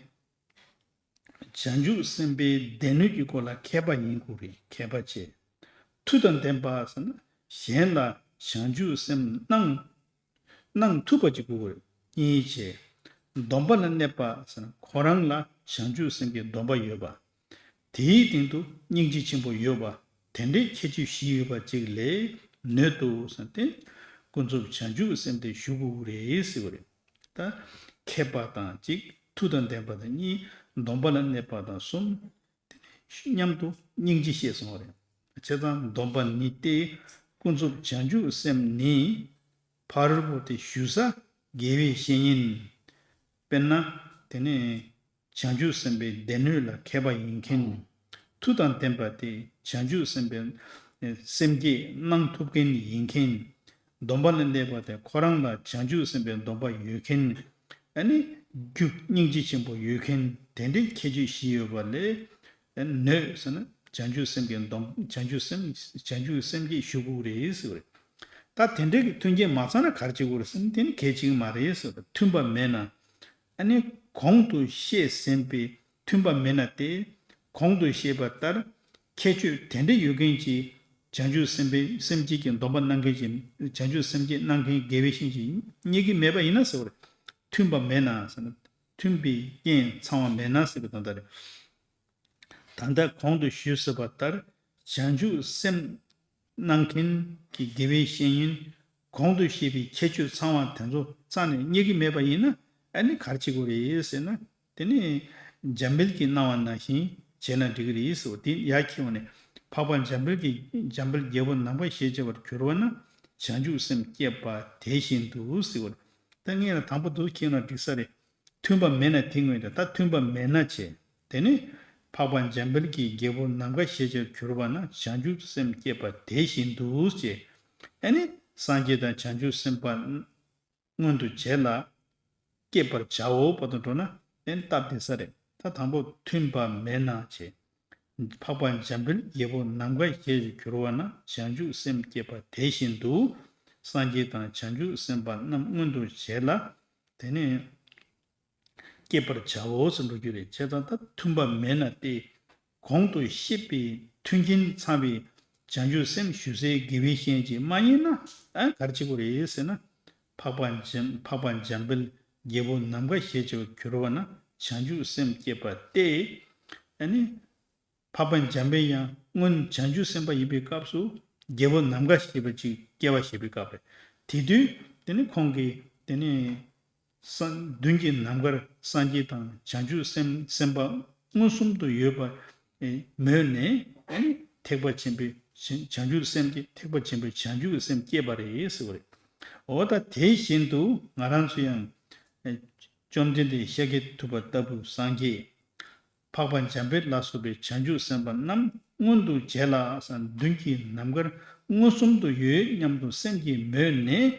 བྱང་ཆུབ་སེམས་དཔའི་སྡེ་སྣོད་ཀྱི་སྐོར་ལ་མཁས་པ་ཡིན་དགོས་རེད། མཁས་པ་བྱས། མཐུ་དང་ལྡན་པ་ཟེར་ན་གཞན་ལ་བྱང་ཆུབ་སེམས་གནང་གནང་ཐུབ་པ་ཅིག་དགོས་རེད། གཉིས་བྱས། སྡོམ་པ་ལ་གནས་པ་ཟེར་ན་ཁོ་རང་ལ་བྱང་ཆུབ་སེམས་ཀྱི་སྡོམ་པ་ཡོད་པ། དེའི་སྟེང་དུ་སྙིང་རྗེ་ཆེན་པོ་ཡོད་པ། དེ་འདྲའི་ཁྱད་ཆོས་བཞི་ཡོད་པ་ཅིག་ལས་སྣོད་དུ་ཟེར་ཏེ། ཀུན་རྫོབ་བྱང་ཆུབ་སེམས་དེ་ཞུ་དགོས་ཀྱི་རེད་ཟེར་བ་རེད། ད་མཁས་པ་དང་གཅིག་མཐུ་དང་ལྡན་པ་དང་གཉིས། སྡོམ་པ་ལ་གནས་པ་དང་གསུམ། དེ་ནས་མཉམ་དུ་སྙིང་རྗེ་བཤད་སོང་བ་རེད། བྱས་ཙང་སྡོམ་པ་ནི་སྟེ། ཀུན་རྫོབ་བྱང་ཆུབ་སེམས་ནི། ཕ་རོལ་པོ་དེ་ཞུ་ས་དགེ་བའི་བཤེས་གཉེན། དཔེར་ན། དེ་ནས་བྱང་ཆུབ་སེམས་དཔའི་སྡེ་སྣོད་ལ་མཁས་པ་ཡིན་མཁན། མཐུ་དང་ལྡན་པ་དེ་བྱང་ཆུབ་སེམས་དཔའི་སེམས་བསྐྱེད་གནང་ཐུབ་མཁན་ཡིན་མཁན། སྡོམ་པ་ལ་གནས་པ་དེ་ཁོ་རང་ལ་བྱང་ཆུབ་སེམས་དཔའི་སྡོམ་པ་ཡོད་མཁན། ཨ་ནི་རྒྱུ་སྙིང་རྗེ་ཆེན་པོ་ཡོད་མཁན་དེ་འདྲའི་ཁྱད་ཆོས་བཞི་ཡོད་པ་ལས། སྣོད་ཟེར་ན་བྱང་ཆུབ་སེམས་ཀྱི་སྡོམ་བྱང་ཆུབ་སེམས་བྱང་ཆུབ་སེམས་བསྐྱེད་ཞུ་དགོས་རེད་ཟེར་བ་རེད། ད་དེ་འདྲའི་གི་མཐུན་རྐྱེན་མ་ཚང་ན་ག་རེ་བྱེད་དགོས་རེད་ཟེར་ན་དེ་ནི་གལ་ཆེ་གི་མ་རེད་ཟེར་བ་རེད། མཐུན་པ་མེད་ན། ཨ་ནི་གོང་དུ་བཤད་ཟིན་པའི་མཐུན་པ་མེད་ན་སྟེ། གོང་དུ་བཤད་པ་ལྟར་ཁྱད་ཆོས་དེ་འདྲ་ཡོད་མཁན་གྱི་བྱང་ཆུབ་སེམས་དཔའི་སེམས་བསྐྱེད་ཀྱི་སྡོམ་པ་གནང་མཁན་གྱི་བྱང་ཆུབ་སེམས་བསྐྱེད་གནང་མཁན་དགེ་བའི་བཤེས་གཉེན་རྙེད་ཀྱི་མེད་པ་ཡིན་ན་ཟེར་བ་རེད། མཐུན་པ་མེད་ན་ཟེར་ན། མཐུན་པའི་རྐྱེན་ཚང་བ་མེད་ན་ཟེར་བའི་དོན་དག་རེད། ད་ལྟ་གོང་དུ་ཞུས་ཟིན་པ་ལྟར་བྱང་ཆུབ་སེམས་གནང་མཁན་གྱི་དགེ་བའི་བཤེས་གཉེན་གོང་དུ་བཤད་པའི་ཁྱད་ཆོས་ཚང་བ་དེ་ཚོ་རྩ་ནས་རྙེད་ཀྱི་མེད་པ་ཡིན་ན་ཨ་ནི་ག་རེ་བྱེད་དགོས་རེད་ཟེར་ན། དེ་ནི་འཇམ་དཔལ་གྱིས་གནང་བ་ནང་བཞིན་བྱས་ན་འགྲིག་གི་རེད་ཟེར་བ་དེ་ཡར་འཁྱེར་བ་ནས། འཕགས་པ་འཇམ་དཔལ་གྱིས་འཇམ་དཔལ་རྒྱལ་པོ་ནམ་མཁའ་ཞེས་བྱ་བར་གྱུར་པ་ན་བྱང་ཆུབ་སེམས་བསྐྱེད་པ་དེ་བཞིན་དུ་ཟེར་བ་རེད། ད་ངས་ལ་དང་པོ་འདུག་ཁྱེད་ན་འགྲིག་ས་རེད། མཐུན་པ་མེད་ན་དེ་ངོས་དང་ད་མཐུན་པ་མེད་ན་བྱས། དེ་ནི་འཕགས་པ་འཇམ་དཔལ་གྱིས་རྒྱལ་པོ་ནམ་མཁའ་ཞེས་བྱར་གྱུར་པ་ན་བྱང་ཆུབ་སེམས་བསྐྱེད་པ་དེ་བཞིན་དུ་ཞེས། ཨ་ནི་སངས་རྒྱས་དང་བྱང་ཆུབ་སེམས་དཔའ་མངོན་དུ་བྱས་ལ་བསྐྱེད་པར་བྱའོ་བར་དུ་འགྲོ་ན་དེ་ནི་སྟབས་བདེ་ས་རེད། ད་དང་པོ་མཐུན་པ་མེད་ན་བྱས། འཕགས་པ་འཇམ་དཔལ་རྒྱལ་པོ་ནམ་མཁའ་ཞེས་བྱར་གྱུར་པ་ན་བྱང་ཆུབ་སེམས་བསྐྱེད་པ་དེ་བཞིན་དུ་སངས་རྒྱས་དང་བྱང་ཆུབ་སེམས་དཔའ་རྣམས་མངོན་དུ་བྱས་ལ། དེ་ནས་བསྐྱེད་པར་བྱའོ་ཟེར་འགྲོ་རྒྱུ་རེད། བྱས་ཙང་ད་མཐུན་པ་མེད་ན་སྟེ། གོང་དུ་བཤད་པའི་མཐུན་རྐྱེན་ཚང་བའི་བྱང་ཆུབ་སེམས་ཞུ་སའི་དགེ་བའི་བཤེས་གཉེན་ཅིག་མ་རྙེད་ན་ཨ་ག་རེ་བྱེད་དགོས་རེད་ཟེར་ན། འཕགས་པ་འཇམ་འཕགས་པ་འཇམ་དཔལ་རྒྱལ་པོ་ནམ་མཁའ་ཞེས་བྱར་གྱུར་པ་ན་བྱང་ཆུབ་སེམས་བསྐྱེད་པ་སྟེ། ཨ་ནི། འཕགས་པ་འཇམ་དཔལ་ཡང་སྔོན་བྱང་ཆུབ་སེམས་དཔའ་ཡིན་པའི་སྐབས་སུ་རྒྱལ་པོ་ནམ་མཁའ་ཞེས་པ་ཅིག་སྐྱེ་བ་བཞེས་པའི་སྐབས་རེད། དེ་དུས་དེ་ནི་ཁོང་གིས་དེ་ནི་ས་མདུན་གྱི་ནམ་མཁར་སངས་རྒྱས་དང་བྱང་ཆུབ་སེམས་སེམས་དཔའ་མངོན་སུམ་དུ་ཡོད་པ་མོས་ནས་དེ་ནི་ཐེག་པ་ཆེན་པོའི་ བྱང་ཆུབ་སེམས་ཀྱི་ཐེག་པ་ཆེན་པོའི་བྱང་ཆུབ་སེམས་བསྐྱེད་པ་རེད་ཟེར་བ་རེད། འོ་ད་དེ་བཞིན་དུ་ང་རང་ཚོ་ཡང་བཅོམ་ལྡན་འདས་ཤཱཀྱ་ཐུབ་པ་ལྟ་བུ་སངས་རྒྱས། འཕགས་པ་འཇམ་དཔལ་ལ་སོགས་པའི་བྱང་ཆུབ་སེམས་དཔའ་རྣམས་མངོན་དུ་བྱས་ལ་ཟེར་མདུན་གྱི་ནམ་མཁར་མངོན་སུམ་དུ་ཡོད་སྙམ་དུ་སེམས་ཀྱིས་མོས་ནས་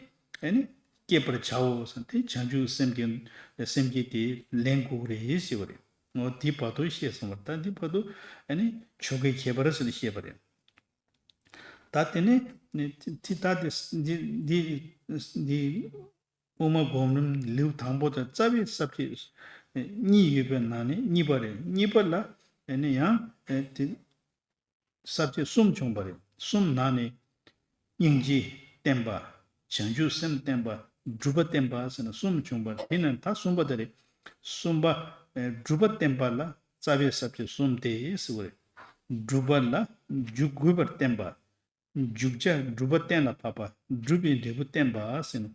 ཨ་ནི་བསྐྱེད་པར་བྱའོ་ཟེར་ཏེ་བྱང་ཆུབ་སེམས་ཀྱི་སེམས་བསྐྱེད་དེ་ལེན་དགོས་རེད་ཞེས་པ་རེད། འོ་དེ་བར་དུ་བཤད་སོང་བ་ད་འདི་བར་དུ་ཨ་ནི་ཆོ་གའི་ཁྱད་པར་ཟེར་ནས་བཤད་པ་རེད། ད་དེ་ནི་ནི་ཐི་ད་དེ་འདི་འདི་འདི་དབུ་མ་སྒོམ་རིམ་ལེའུ་དང་པོ་དང་རྩ་བའི་ས་བཅད་གཉིས་ཡོད་པའི་ནང་ནས་གཉིས་པ་རེད། གཉིས་པ་ལ་ཨ་ནི་ཡང་དེ་ས་བཅད་གསུམ་བྱུང་བ་རེད། གསུམ་ནང་ནས་སྙིང་རྗེ་བསྟན་པ། བྱང་ཆུབ་སེམས་བསྟན་པ། སྒྲུབ་པ་བསྟན་པ་ཟེར་ན་གསུམ་བྱུང་བ་རེད། དེ་ནས་ད་གསུམ་པ་དེ་རེད། གསུམ་པ་སྒྲུབ་པ་བསྟན་པ་ལ་རྩ་བའི་ས་བཅད་གསུམ་སྟེ་ཟེར་བ་རེད། སྒྲུབ་པ་ལ་འཇུག་དགོས་པར་བསྟན་པ། འཇུག་བྱ་སྒྲུབ་པ་གཏན་ལ་ཕབ་པ། སྒྲུབ་པའི་འབྲས་བུ་བསྟན་པ་ཟེར་ནོ།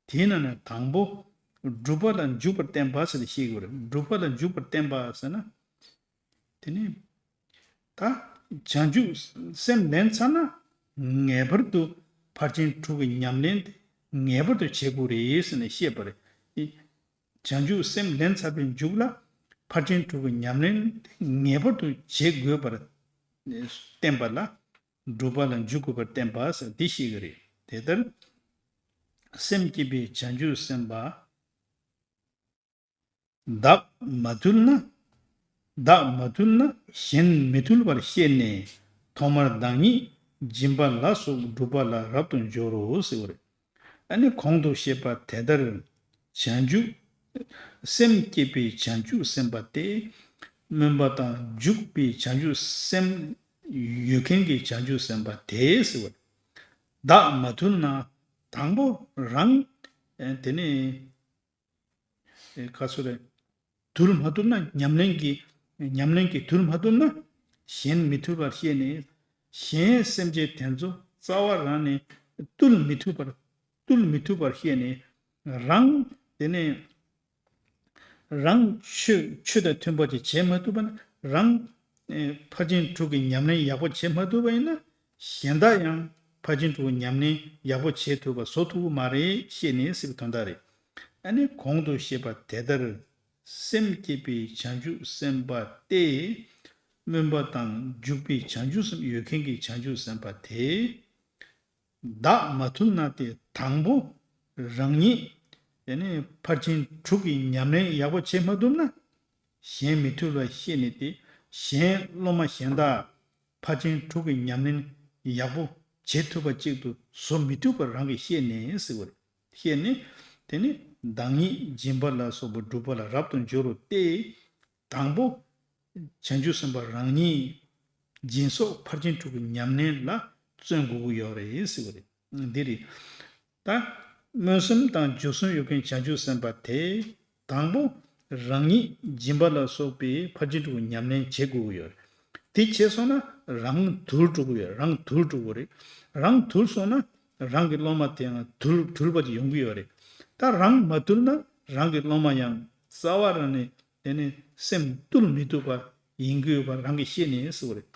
དེའི་ནང་ནས་དང་པོ། སྒྲུབ་པ་ལ་འཇུག་པར་བསྟན་པ་ཟེར་ཏེ་བཤད་ཀྱི་ཡོད་རེད། སྒྲུབ་པ་ལ་འཇུག་པར་བསྟན་པ་ཟེར་ན། དེ་ནི། ད། བྱང་ཆུབ་སེམས་ལེན་ཚར་ན། ངེས་པར་དུ་ཕར་ཕྱིན་དྲུག་གི་ཉམས་ལེན་དེ་ངེས་པར་དུ་བྱེད་དགོས་རེད་ཟེར་ནས་བཤད་པ་རེད། བྱང་ཆུབ་སེམས་ལེན་ཚར་བའི་མཇུག་ལ་ཕར་ཕྱིན་དྲུག་གི་ཉམས་ལེན་དེ་ངེས་པར་དུ་བྱེད་དགོས་པར་བསྟན་པ་ལ། སྒྲུབ་པ་ལ་འཇུག་དགོས་པར་བསྟན་པ་ཟེར་འདི་ཤེས་ཀྱི་རེད། དེ་ལྟར། སེམས་བསྐྱེད་པའི་བྱང་ཆུབ་སེམས་དཔའ། བདག་མ་ཐུལ་ན། བདག་མ་ཐུལ་ན་གཞན་མི་ཐུལ་བར་ཤེས་ནས་ཐོག་མར་བདག་ཉིད་སྦྱིན་པ་ལ་སོགས་སྒྲུབ་པ་ལ་རབ་ཏུ་སྦྱོར་རོ་ཟེར་བ་རེད། ཨ་ནི་གོང་དུ་བཤད་པ་དེ་ལྟར་བྱང་ཆུབ་སེམས་བསྐྱེད་པའི་བྱང་ཆུབ་སེམས་དཔའ་སྟེ། སྨོན་པ་དང་འཇུག་པའི་བྱང་ཆུབ་སེམས་ཡོད་མཁན་གྱི་བྱང་ཆུབ་སེམས་དཔའ་དེ་ཟེར་བ་རེད། བདག་མ་ཐུལ་ན། དང་པོ་རང་དེ་ནས་ཁ་སོ་རེད། དུལ་མ་ཐུབ་ན་ཉམས་ལེན་གྱི་ཉམས་ལེན་གྱི་དུལ་མ་ཐུབ་ན་གཞན་མི་ཐུལ་བར་ཤེས་ནས་གཞན་སེམས་ཅན་དེ་ཚོ་རྩ་བ་རང་ནས་བཏུལ་མི་ཐུབ་པར་བཏུལ་མི་ཐུབ་པར་ཤེས་ནས་རང་དེ་ནས་རང་ཆོས་ཆོས་དང་མཐུན་པ་ཅིག་བྱེད་མ་ཐུབ་པ་ན་རང་ཨེ་ཕར་ཕྱིན་དྲུག་གི་ཉམས་ལེན་ཡག་པོ་བྱེད་མ་ཐུབ་པ་ཡིན་ན་གཞན་དག་ཡང་ཕར་ཕྱིན་དྲུག་གི་ཉམས་ལེན་ཡག་པོ་བྱེད་ཐུབ་པ་བཟོ་ཐུབ་ཀྱི་མ་རེད་ཤེས་ནས་ཟེར་བའི་དོན་དག་རེད། ཨ་ནི་གོང་དུ་བཤད་པ་དེ་ལྟར་སེམས་བསྐྱེད་པའི་བྱང་ཆུབ་སེམས་དཔའ་སྟེ། སྨོན་པ་དང་འཇུག་པའི་བྱང་ཆུབ་སེམས་ཡོད་མཁན་གྱི་བྱང་ཆུབ་སེམས་དཔའ་དེ། བདག་མ་ཐུལ་ན་སྟེ་དང་པོ་རང་ཉིད་དེ་ནས་ཕར་ཕྱིན་དྲུག་གི་ཉམས་ལེན་ཡག་པོ་བྱེད་མ་ཐུབ་ན་གཞན་མི་ཐུལ་བ་ཤེས་ནས་ཏེ་གཞན་སློབ་མ་གཞན་དག་ཕར་ཕྱིན་དྲུག་གི་ཉམས་ལེན་ཡག་པོ་བྱེད་ཐུབ་པ་ཅིག་ཏུ་བཟོ་མི་ཐུབ་པ་རང་གིས་ཤེས་ནས་ཟེར་བ་རེད། ཤེས་ནས་དེ་ནི་བདག་ཉིད་སྦྱིན་པ་ལ་སོགས་པ་སྒྲུབ་པ་ལ་རབ་ཏུ་འགྱུར་རོ་སྟེ། དང་པོ། བྱང་ཆུབ་སེམས་དཔའ་རང་ཉིད་སྦྱིན་སོགས་ཕར་ཕྱིན་དྲུག་གི་ཉམས་ལེན་ལ་བརྩོན་དགོས་ཀྱི་ཡོད་རེད་ཟེར་བ་རེད། འདི་རེད། ད་སྨོན་སེམས་དང་འཇུག་སེམས་ཡོད་མཁན་བྱང་ཆུབ་སེམས་དཔའ་དེ་དང་པོ་རང་ཉིད་སྦྱིན་པ་ལ་སོགས་པའི་ཕར་ཕྱིན་དྲུག་གི་ཉམས་ལེན་བྱེད་དགོས་ཀྱི་ཡོད་རེད། དེ་བྱས་སོང་ན་རང་དུལ་འགྲོ་གི་ཡོད་རང་དུལ་འགྲོ་གི་རེད། རང་དུལ་སོང་ན་རང་གི་སློབ་མ་དེའང་དུལ་དུལ་བ་དེ་ཡོང་གི་ཡོད་རེད། ད་རང་མ་དུལ་ན་རང་གི་སློབ་མ་ཡང་རྩ་བ་རང་ནས་དེ་ནས་སེམས་བཏུལ་མི་ཐུབ་པ་ཡིན་དགོས་པ་རང་གིས་ཤེས་ནས་ཟེར་བ་རེད།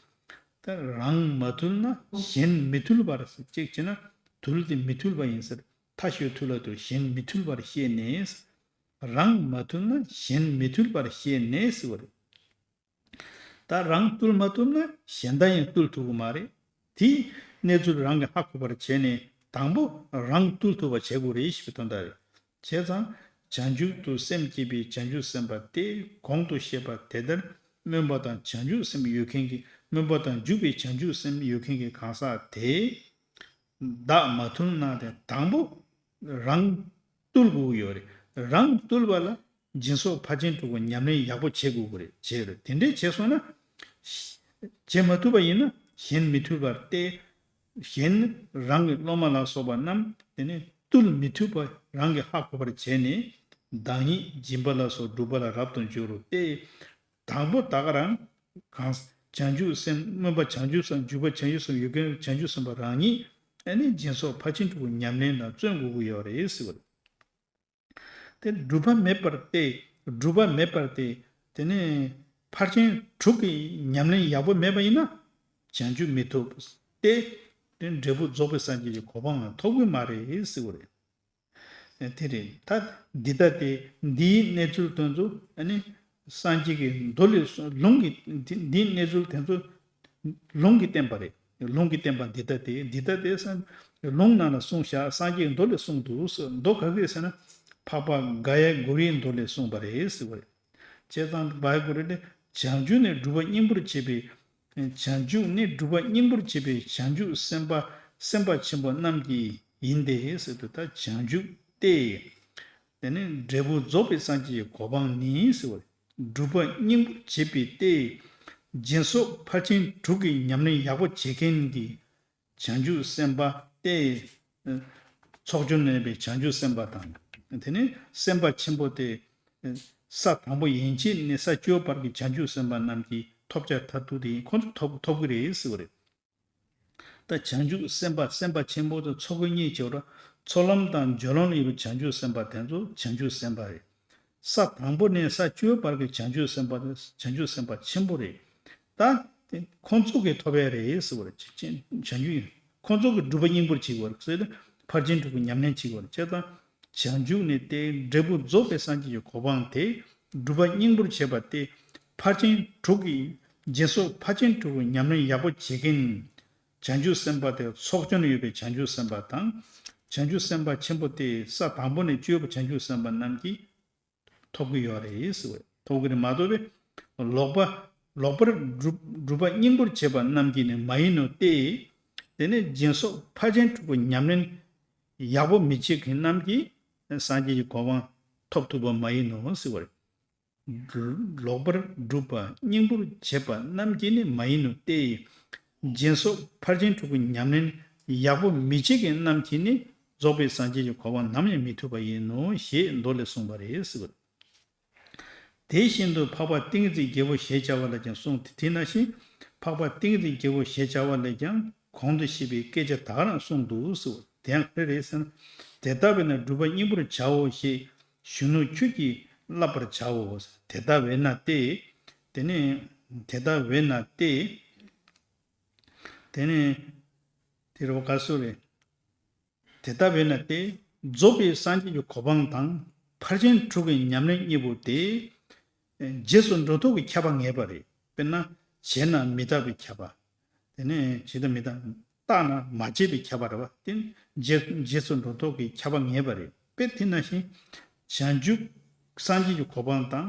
ད་རང་མ་ཐུལ་ན་གཞན་མི་ཐུལ་བར་ཟེར་གཅིག་བྱས་ན་དུལ་དེ་མི་ཐུལ་བ་ཡིན་ཟེར། མཐའ་གཞུག་ཐུལ་ལ་དུ་གཞན་མི་ཐུལ་བར་ཤེས་ནས། རང་མ་ཐུལ་ན་གཞན་མི་ཐུལ་བར་ཤེས་ནས་ཟེར་བ་རེད། ད་རང་བཏུལ་མ་ཐུབ་ན་གཞན་དག་ཡང་བཏུལ་ཐུབ་ཀྱི་མ་རེད། དེའི་གནས་ཚུལ་རང་གིས་ཧ་གོ་བར་བྱས་ནས་དང་པོ་རང་བཏུལ་ཐུབ་པ་བྱེད་དགོས་རེད་ཞེས་པའི་དོན་དག་རེད། བྱས་ཙང་བྱང་ཆུབ་ཏུ་སེམས་བསྐྱེད་པའི་བྱང་ཆུབ་སེམས་དཔའ་སྟེ་གོང་དུ་བཤད་པ་དེ་ལྟར་སྨོན་པ་དང་བྱང་ཆུབ་སེམས་ཡོད་མཁན་གྱི་སྨོན་པ་དང་འཇུག་པའི་བྱང་ཆུབ་སེམས་ཡོད་མཁན་གྱི་གང་ཟག་དེ། བདག་མ་ཐུལ་ན་དེ་དང་པོ་རང་བཏུལ་དགོས་ཀྱི་ཡོད་རེད། རང་བཏུལ་བ་ལ་སྦྱིན་སོགས་ཕར་ཕྱིན་དྲུག་གི་ཉམས་ལེན་ཡག་པོ་བྱེད་དགོས་ཀྱི་རེད་བྱས་རེད། དེ་འདྲས་བྱས་སོང་ན། བྱེད་མ་ཐུབ་པ་ཡིན་ན་གཞན་མི་ཐུལ་བར་སྟེ། གཞན་རང་གི་སློབ་མ་ལ་སོགས་པ་རྣམས་དེ་ནི་བཏུལ་མི་ཐུབ་པ་རང་གིས་ཧ་གོ་བར་བྱས་ནས་བདག་ཉིད་སྦྱིན་པ་ལ་སོགས་སྒྲུབ་པ་ལ་རབ་ཏུ་འགྱུར་རོ་སྟེ། དང་པོ་ད་ག་རང་གང་བྱང་ཆུབ་སེམས་སྨོན་པ་བྱང་ཆུབ་སེམས་འཇུག་པ་བྱང་ཆུབ་སེམས་ཡོད་མཁན་བྱང་ཆུབ་སེམས་དཔའ་རང་ཉིད་ཨ་ནི་སྦྱིན་སོགས་ཕར་ཕྱིན་དྲུག་གི་ཉམས་ལེན་ལ་བརྩོན་དགོས་ཀྱི་ཡོད་རེད་ཟེར་བ་རེད། དེ་སྒྲུབ་པ་མེད་པར་ཏེ་སྒྲུབ་པ་མེད་པར་ཏེ་དེ་ནས་ཕར་ཕྱིན་དྲུག་གི་ཉམས་ལེན་ཡག་པོ་མེད་པ་ཡིན་ན་བྱང་ཆུབ་མི་ཐོབ། སྟེ། དེ་འབྲས་བུ་རྫོགས་པའི་སངས་རྒྱས་ཀྱི་གོ་འཕང་ལ་ཐོབ་ཀྱི་མ་རེད་ཟེར་བ་རེད། དེ་རེད། ད་འདི་ལྟ་སྟེ། འདིའི་གནས་ཚུལ་དེ་ཚོ་ཨ་ནི་སངས་རྒྱས་ཀྱི་མདོ་ལས་གསུངས། ལུང་གི་འདི་འདིའི་གནས་ཚུལ་དེ་ཚོ་ལུང་གིས་བསྟན་པ་རེད། ལུང་གིས་བསྟན་པ་འདི་ལྟ་སྟེ། འདི་ལྟ་སྟེ་སངས། ལུང་ནང་ལ་གསུངས་བཞག། སངས་རྒྱས་ཀྱི་མདོ་ལས་གསུངས་འདུག་ཟེར། མདོ་ག་གི་ཟེར་ན། འཕགས་པ་ག་ཡ་གུ་རུའི་མདོ་ལས་གསུངས་པ་རེད་ཟེར་བ་རེད། བྱས་ཙང་ག་ཡ་གུ་རུ་ནི་བྱང་ཆུབ་ནི་སྒྲུབ་པ་སྙིང་པོར་བྱེད་པའི། བྱང་ཆུབ་ནི་སྒྲུབ་པ་སྙིང་པོར་བྱེད་པའི་བྱང་ཆུབ་སེམས་དཔའ། སེམས་དཔའ་ཆེན་པོ་རྣམས་ཀྱི་ཡིན་ཏེ་ཟེར་དུས། ད་བྱང་ཆུབ་སྟེ། དེ་ནི་འབྲས་བུ་རྫོགས་པའི་སངས་རྒྱས་ཀྱི་གོ་འཕང་ནི་ཟེར་བ། སྒྲུབ་པ་སྙིང་པོར་བྱེད་པའི་སྟེ། སྦྱིན་སོགས་ཕར་ཕྱིན་དྲུག་གི་ཉམས་ལེན་ཡག་པོ་བྱེད་མཁན་གྱི་བྱང་ཆུབ་སེམས་དཔའ་སྟེ། ཚོགས་བཅོམ་ནས་པའི་བྱང་ཆུབ་སེམས་དཔའ་དང་། དེ་ནས་སེམས་དཔའ་ཆེན་པོ་སྟེ། ས་དང་པོ་ཡན་ཆད་ནས་ས་བཅུ་པ་བར་གྱི་བྱང་ཆུབ་སེམས་དཔའ་རྣམས་ཀྱིས་ཐོབ་བྱ་མཐར་ཐུག་དེ་ཡིན། ཁོང་ཚོ་ཐོབ་ཐོབ་ཀྱི་རེད་ཟེར་བ་རེད། ད་བྱང་ཆུབ་སེམས་དཔའ། སེམས་དཔའ་ཆེན་པོ་དེ་ཚོགས་ཀྱི་གཉིས་བྱེད་པ། ཚོགས་ལམ་དང་སྦྱོར་ལམ་ལ་ཡོད་པའི་བྱང་ཆུབ་སེམས་དཔའ་དེ་ཚོ་བྱང་ཆུབ་སེམས་དཔའ་རེད། ས་དང་པོ་ནས་ས་བཅུ་པ་བར་གྱི་བྱང་ཆུབ་སེམས་དཔའ་དེ་བྱང་ཆུབ་སེམས་དཔའ་ཆེན་པོ་རེད། ད་དེ་ཁོང་ཚོ་གིས་ཐོབ་ཡ་རེད་ཟེར་བ་རེད། བྱང་ཆུབ་ཡིན། ཁོང་ཚོ་གིས་སྒྲུབ་པ་སྙིང་པོར་བྱེད་དགོས་རེད་ཟེར་ཏེ། ཕར་ཕྱིན་དྲུག་གི་ཉམས་ལེན་བྱེད་དགོས་རེད། བྱས་ཙང་བྱང་ཆུབ་ནི་སྟེ། འབྲས་བུ་རྫོགས་པའི་སངས་རྒྱས་ཀྱི་གོ་འཕང་དེ་སྒྲུབ་པ་སྙིང་པོར་བྱེད་པ་སྟེ། ཕར་ཕྱིན་དྲུག་གི། སྦྱིན་སོགས་ཕར་ཕྱིན་དྲུག་གི་ཉམས་ལེན་ཡག་པོ་བྱེད་མཁན། བྱང་ཆུབ་སེམས་དཔའ་དེ་ཚོགས་བཅོམ་ཡོད་པའི་བྱང་ཆུབ་སེམས་དཔའ་དང་། བྱང་ཆུབ་སེམས་དཔའ་ཆེན་པོ་སྟེ། ས་དང་པོ་ནས་བཅུ་པ་བྱང་ཆུབ་སེམས་དཔའ་རྣམས་ཀྱིས་ཐོབ་ཀྱི་ཡོད་རེད་ཟེར་བས། ཐོབ་ཀྱི་རེད་མ་གཏོགས་པའི། ལོག་པ། ལོག་པར་སྒྲུབ་སྒྲུབ་པ་སྙིང་པོར་བྱེད་པ་རྣམས་ཀྱིས་ནི་མ་ཡིན་ནོ་སྟེ། དེ་ནས་སྦྱིན་སོགས་ཕར་ཕྱིན་དྲུག་གི་ཉམས་ལེན་ཡག་པོ་མི་བྱེད་མཁན་རྣམས་ཀྱིས་སངས་རྒྱས་ཀྱི་གོ་འཕང་ཐོབ་ཐུབ་པ་མ་ཡིན་ནོ་ཟེར་བ་རེད། ལོག་པར་སྒྲུབ་པ་སྙིང་པོར་བྱེད་པ་རྣམས་ཀྱིས་ནི་མ་ཡིན་ནོ་སྟེ། སྦྱིན་སོགས་ཕར་ཕྱིན་དྲུག་གི་ཉམས་ལེན་ཡག་པོ་མི་བྱེད་མཁན་རྣམས་ཀྱིས་ནི་རྫོགས་པའི་སངས་རྒྱས་ཀྱི་གོ་འཕང་ནམ་ཡང་མི་ཐོབ་པ་ཡིན་ནོ་ཞེས་མདོ་ལས་གསུངས་པ་རེད་ཟེར་བ་རེད། དེ་བཞིན་དུ་འཕགས་པ་ཏིང་འཛིན་རྒྱལ་པོ་ཞེས་བྱ་བ་ལས་ཀྱང་གསུངས་ཏེ། དེ་ནང་བཞིན་འཕགས་པ་ཏིང་འཛིན་རྒྱལ་པོ་ཞེས་བྱ་བ་ལས་ཀྱང་གོང་དུ་བཤད་པའི་སྐད་ཆ་ད་ག་རང་གསུངས་འདུག་ཟེར། དེ་ཡང་ག་རེ་རེད་ཟེར་ན། དེ་ལྟ་བས་ན་སྒྲུབ་པ་སྙིང་པོར་བྱའོ་ཞེས་གཞོན་ནུ་ཁྱོད་ཀྱིས་བསླབ་པར་བྱའོ། དེ་ལྟ་བས་ན་སྟེ། དེ་ནས་དེ་ལྟ་བས་ན་སྟེ། དེ་ནས་དེ་རུ་ག་སུ་རེད། དེ་ལྟ་བས་ན་སྟེ། རྫོགས་པའི་སངས་རྒྱས་ཀྱི་གོ་འཕང་དང་ཕར་ཕྱིན་དྲུག་གི་ཉམས་ལེན་གཉིས་པོ་དེ། རྗེས་སུ་འགྲོ་ལྡོག་གི་ཁྱབ་པ་ངེས་པ་རེད། དཔེར་ན་བྱས་ན་མི་རྟག་པའི་ཁྱབ་པ། དེ་ནས་བྱས་དང་མི་རྟག་བརྟགས་ན་མ་བྱས་པའི་ཁྱབ་པ་རེད་བ། དེ་རྗེས་རྗེས་སུ་འགྲོ་ལྡོག་གི་ཁྱབ་པ་ངེས་པ་རེད། དཔེ་དེ་ནང་བཞིན་བྱང་ཆུབ་སངས་རྒྱས་ཀྱི་གོ་འཕང་དང་།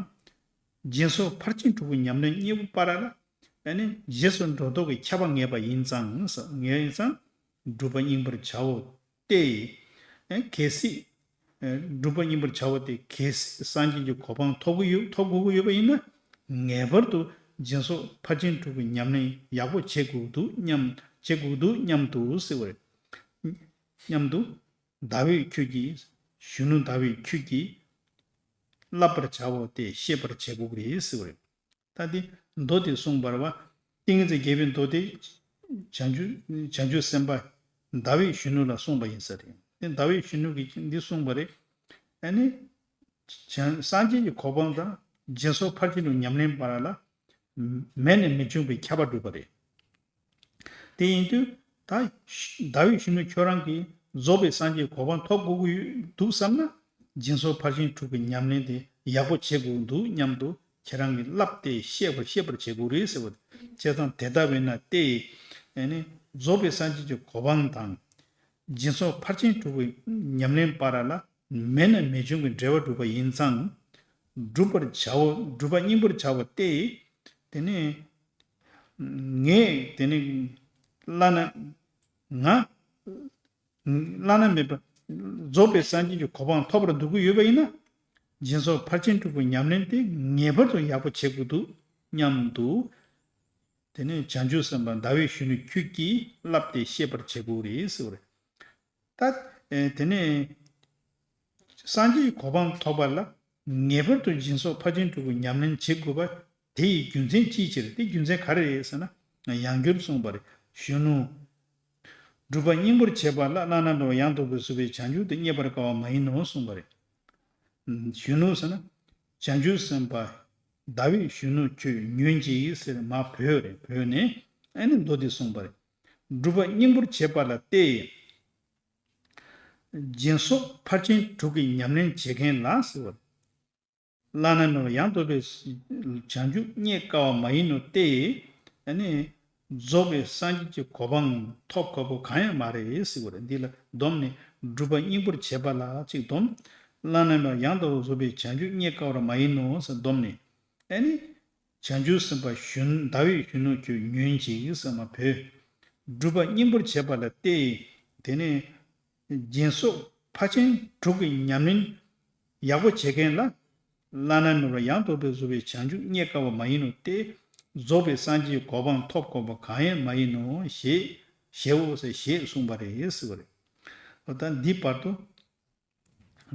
སྦྱིན་སོགས་ཕར་ཕྱིན་དྲུག་གི་ཉམས་ལེན་གཉིས་པོ་བར་ལ། ཨ་ནི་རྗེས་སུ་འགྲོ་ལྡོག་གི་ཁྱབ་པ་ངེས་པ་ཡིན་ཙང་། ངེས་ཡིན་ཙང་། སྒྲུབ་པ་སྙིང་པོར་བྱའོ་སྟེ། ཨ་གལ་སྲིད། ཨ་སྒྲུབ་པ་སྙིང་པོར་བྱའོ་སྟེ། གལ་སྲིད་སངས་རྒྱས་ཀྱི་གོ་འཕང་ཐོབ་ཀྱི་ཡོད། ཐོབ་དགོས་ཀྱི་ཡོད་པ་ཡིན་ན། ངེས་པར་དུ་སྦྱིན་སོགས་ཕར་ཕྱིན་དྲུག་གི་ཉམས་ལེན་ཡག་པོ་བྱེད་དགོས་འདུག་སྙམ། བྱེད་དགོས་འདུག་སྙམ་དུ་ཟེར་བ་རེད། སྙམ་དུ། ཟླ་འོད་ཁྱོད་ཀྱིས། གཞོན་ནུ་ཟླ་འོད་ཁྱོད་ཀྱིས། བསླབ་པར་བྱའོ་སྟེ་ཤེས་པར་བྱེད་དགོས་ཀྱི་རེད་ཟེར་བ་རེད། ད་དེ་མདོ་དེ་གསུངས་པ་རེད་བ། ཏིང་འཛིན་རྒྱལ་པོའི་མདོ་དེ། བྱང་ཆུབ་བྱང་ཆུབ་སེམས་དཔའ་ཟླ་འོད་གཞོན་ནུ་ལ་གསུངས་པ་ཡིན་ས་རེད། དེ་ཟླ་འོད་གཞོན་ནུ་གིས་འདི་གསུངས་པ་རེད། ཨ་ནི། བྱང་སངས་རྒྱས་ཀྱི་གོ་འཕང་དང་སྦྱིན་སོགས་ཕར་ཕྱིན་དྲུག་ཉམས་ལེན་བར་ལ། མེད་ནས་མི་འབྱུང་བའི་ཁྱབ་པ་སྒྲུབ་པ་རེད། དེ་ཡིན་དུས་ད་ཟླ་འོད་གཞོན་ནུ་ཁྱོད་རང་གིས་རྫོགས་པའི་སངས་རྒྱས་གོ་འཕང་ཐོབ་དགོས་ཀྱི་འདུག་བསམ་ན། སྦྱིན་སོགས་ཕར་ཕྱིན་དྲུག་གི་ཉམས་ལེན་དེ་ཡག་པོ་བྱེད་དགོས་འདུག་སྙམ་དུ་ཁྱེད་རང་གིས་བསླབས་ཏེ་ཤེས་པར་ཤེས་པར་བྱེད་དགོས་རེད་ཟེར་བ། བྱས་ཙང་དེ་ལྟ་བས་ན་སྟེ། ཨ་ནི་རྫོགས་པའི་སངས་རྒྱས་ཀྱི་གོ་འཕང་དང་། སྦྱིན་སོགས་ཕར་ཕྱིན་དྲུག་གི་ཉམས་ལེན་བར་ལ་མེད་ན་མི་འབྱུང་གི་འབྲེལ་བ་སྒྲུབ་པ་ཡིན་ཙང་། སྒྲུབ་པར་བྱའོ། སྒྲུབ་པ་སྙིང་པོར་བྱའོ་སྟེ། དེ་ནས་ངས་དེ་ནི་བླ་ན་ང་བླ་ན་མེད་པ་རྫོགས་པའི་སངས་རྒྱས་ཀྱི་གོ་འཕང་ཐོབ་པར་འདོད་ཀྱི་ཡོད་པ་ཡིན་ན། སྦྱིན་སོགས་ཕར་ཕྱིན་དྲུག་གི་ཉམས་ལེན་དེ་ངེས་པར་དུ་ཡག་པོ་བྱེད་དགོས་འདུག་སྙམ་དུ། དེ་ནས་བྱང་ཆུབ་སེམས་དཔའ་ཟླ་འོད་གཞོན་ནུ་ཁྱོད་ཀྱིས་བསླབས་ཏེ་ཤེས་པར་བྱེད་དགོས་རེད་ཟེར་བ་རེད། ད། ཨེ། དེ་ནས་སངས་རྒྱས་ཀྱི་གོ་འཕང་ཐོབ་པ་ལ་ངེས་པར་དུ་སྦྱིན་སོགས་ཕར་ཕྱིན་དྲུག་གི་ཉམས་ལེན་བྱེད་དགོས་པ་དེ་ཡི་རྒྱུ་མཚན་ཅིའི་ཕྱིར། དེ་རྒྱུ་མཚན་ག་རེ་རེད་ཟེར་ན། ཡང་བསྐྱར་གསུངས་པ་རེད། གཞོན་ནུ། སྒྲུབ་པ་སྙིང་པོར་བྱེད་པ་ལ་བླ་ན་མེད་པ་ཡང་དག་པར་རྫོགས་པའི་བྱང་ཆུབ་ཏུ་བརྙེས་པར་དཀའ་བ་མ་ཡིན་ནོ་གསུངས་པ་རེད། གཞོན་ནུ་ཟེར་ན། བྱང་ཆུབ་སེམས་དཔའ་ཟླ་འོད་གཞོན་ནུ་ཁྱོད་ཉོན་ཅིག་ཟེར་མ་བོས་རེད། བོས་ནས་ཨ་ནི་མདོ་འདི་གསུངས་པ་རེད། སྒྲུབ་པ་སྙིང་པོར་བྱེད་པ་ལ་སྟེ། སྦྱིན་སོགས་ཕར་ཕྱིན་དྲུག་གི་ཉམས་ལེན་བྱེད་མཁན་ལ་ཟེར་བ། བླ་ན་མེད་པ་ཡང་དག་པའི་བྱང་ཆུབ་རྙེད་དཀའ་བ་མ་ཡིན་ནོ་སྟེ། ཨ་ནི་རྫོགས་པའི་སངས་རྒྱས་ཀྱི་གོ་འཕང་ཐོབ་དཀའ་བ་གང་ཡང་མ་རེད་ཟེར་བ་རེད། འདི་ལ་སྡོམ་ནི་སྒྲུབ་པ་སྙིང་པོར་བྱེད་པ་ལ་ཅིག་སྡོམ། བླ་ན་མེད་པ་ཡང་དག་པར་རྫོགས་པའི་བྱང་ཆུབ་རྙེད་དཀའ་བ་མ་ཡིན་ནོ་ཟེར་སྡོམ་ནི། ཨ་ནི་བྱང་ཆུབ་སེམས་དཔའ་གཞོན་ཟླ་བའི་གཞོན་ནུ་ཁྱོད་ཉོན་ཅིག་ཟེར་མ་བོས། སྒྲུབ་པ་སྙིང་པོར་བྱེད་པ་ལ་སྟེ། དེ་ནས་སྦྱིན་སོགས་ཕར་ཕྱིན་དྲུག་གི་ཉམས་ལེན་ཡག་པོ་བྱེད་མཁན་ལ། བླ་ན་མེད་པ་ཡང་དག་པར་རྫོགས་པའི་བྱང་ཆུབ་རྙེད་དཀའ་བ་མ་ཡིན་ནོ་སྟེ། རྫོགས་པའི་སངས་རྒྱས་གོ་འཕང་ཐོབ་དཀའ་བ་གང་ཡང་མ་ཡིན་ནོ་ཞེས་ཞེའོ་ཟེར་ཞེས་གསུངས་པ་རེད་ཟེར་བ་རེད། འོ་ད་འདི་བར་དུ།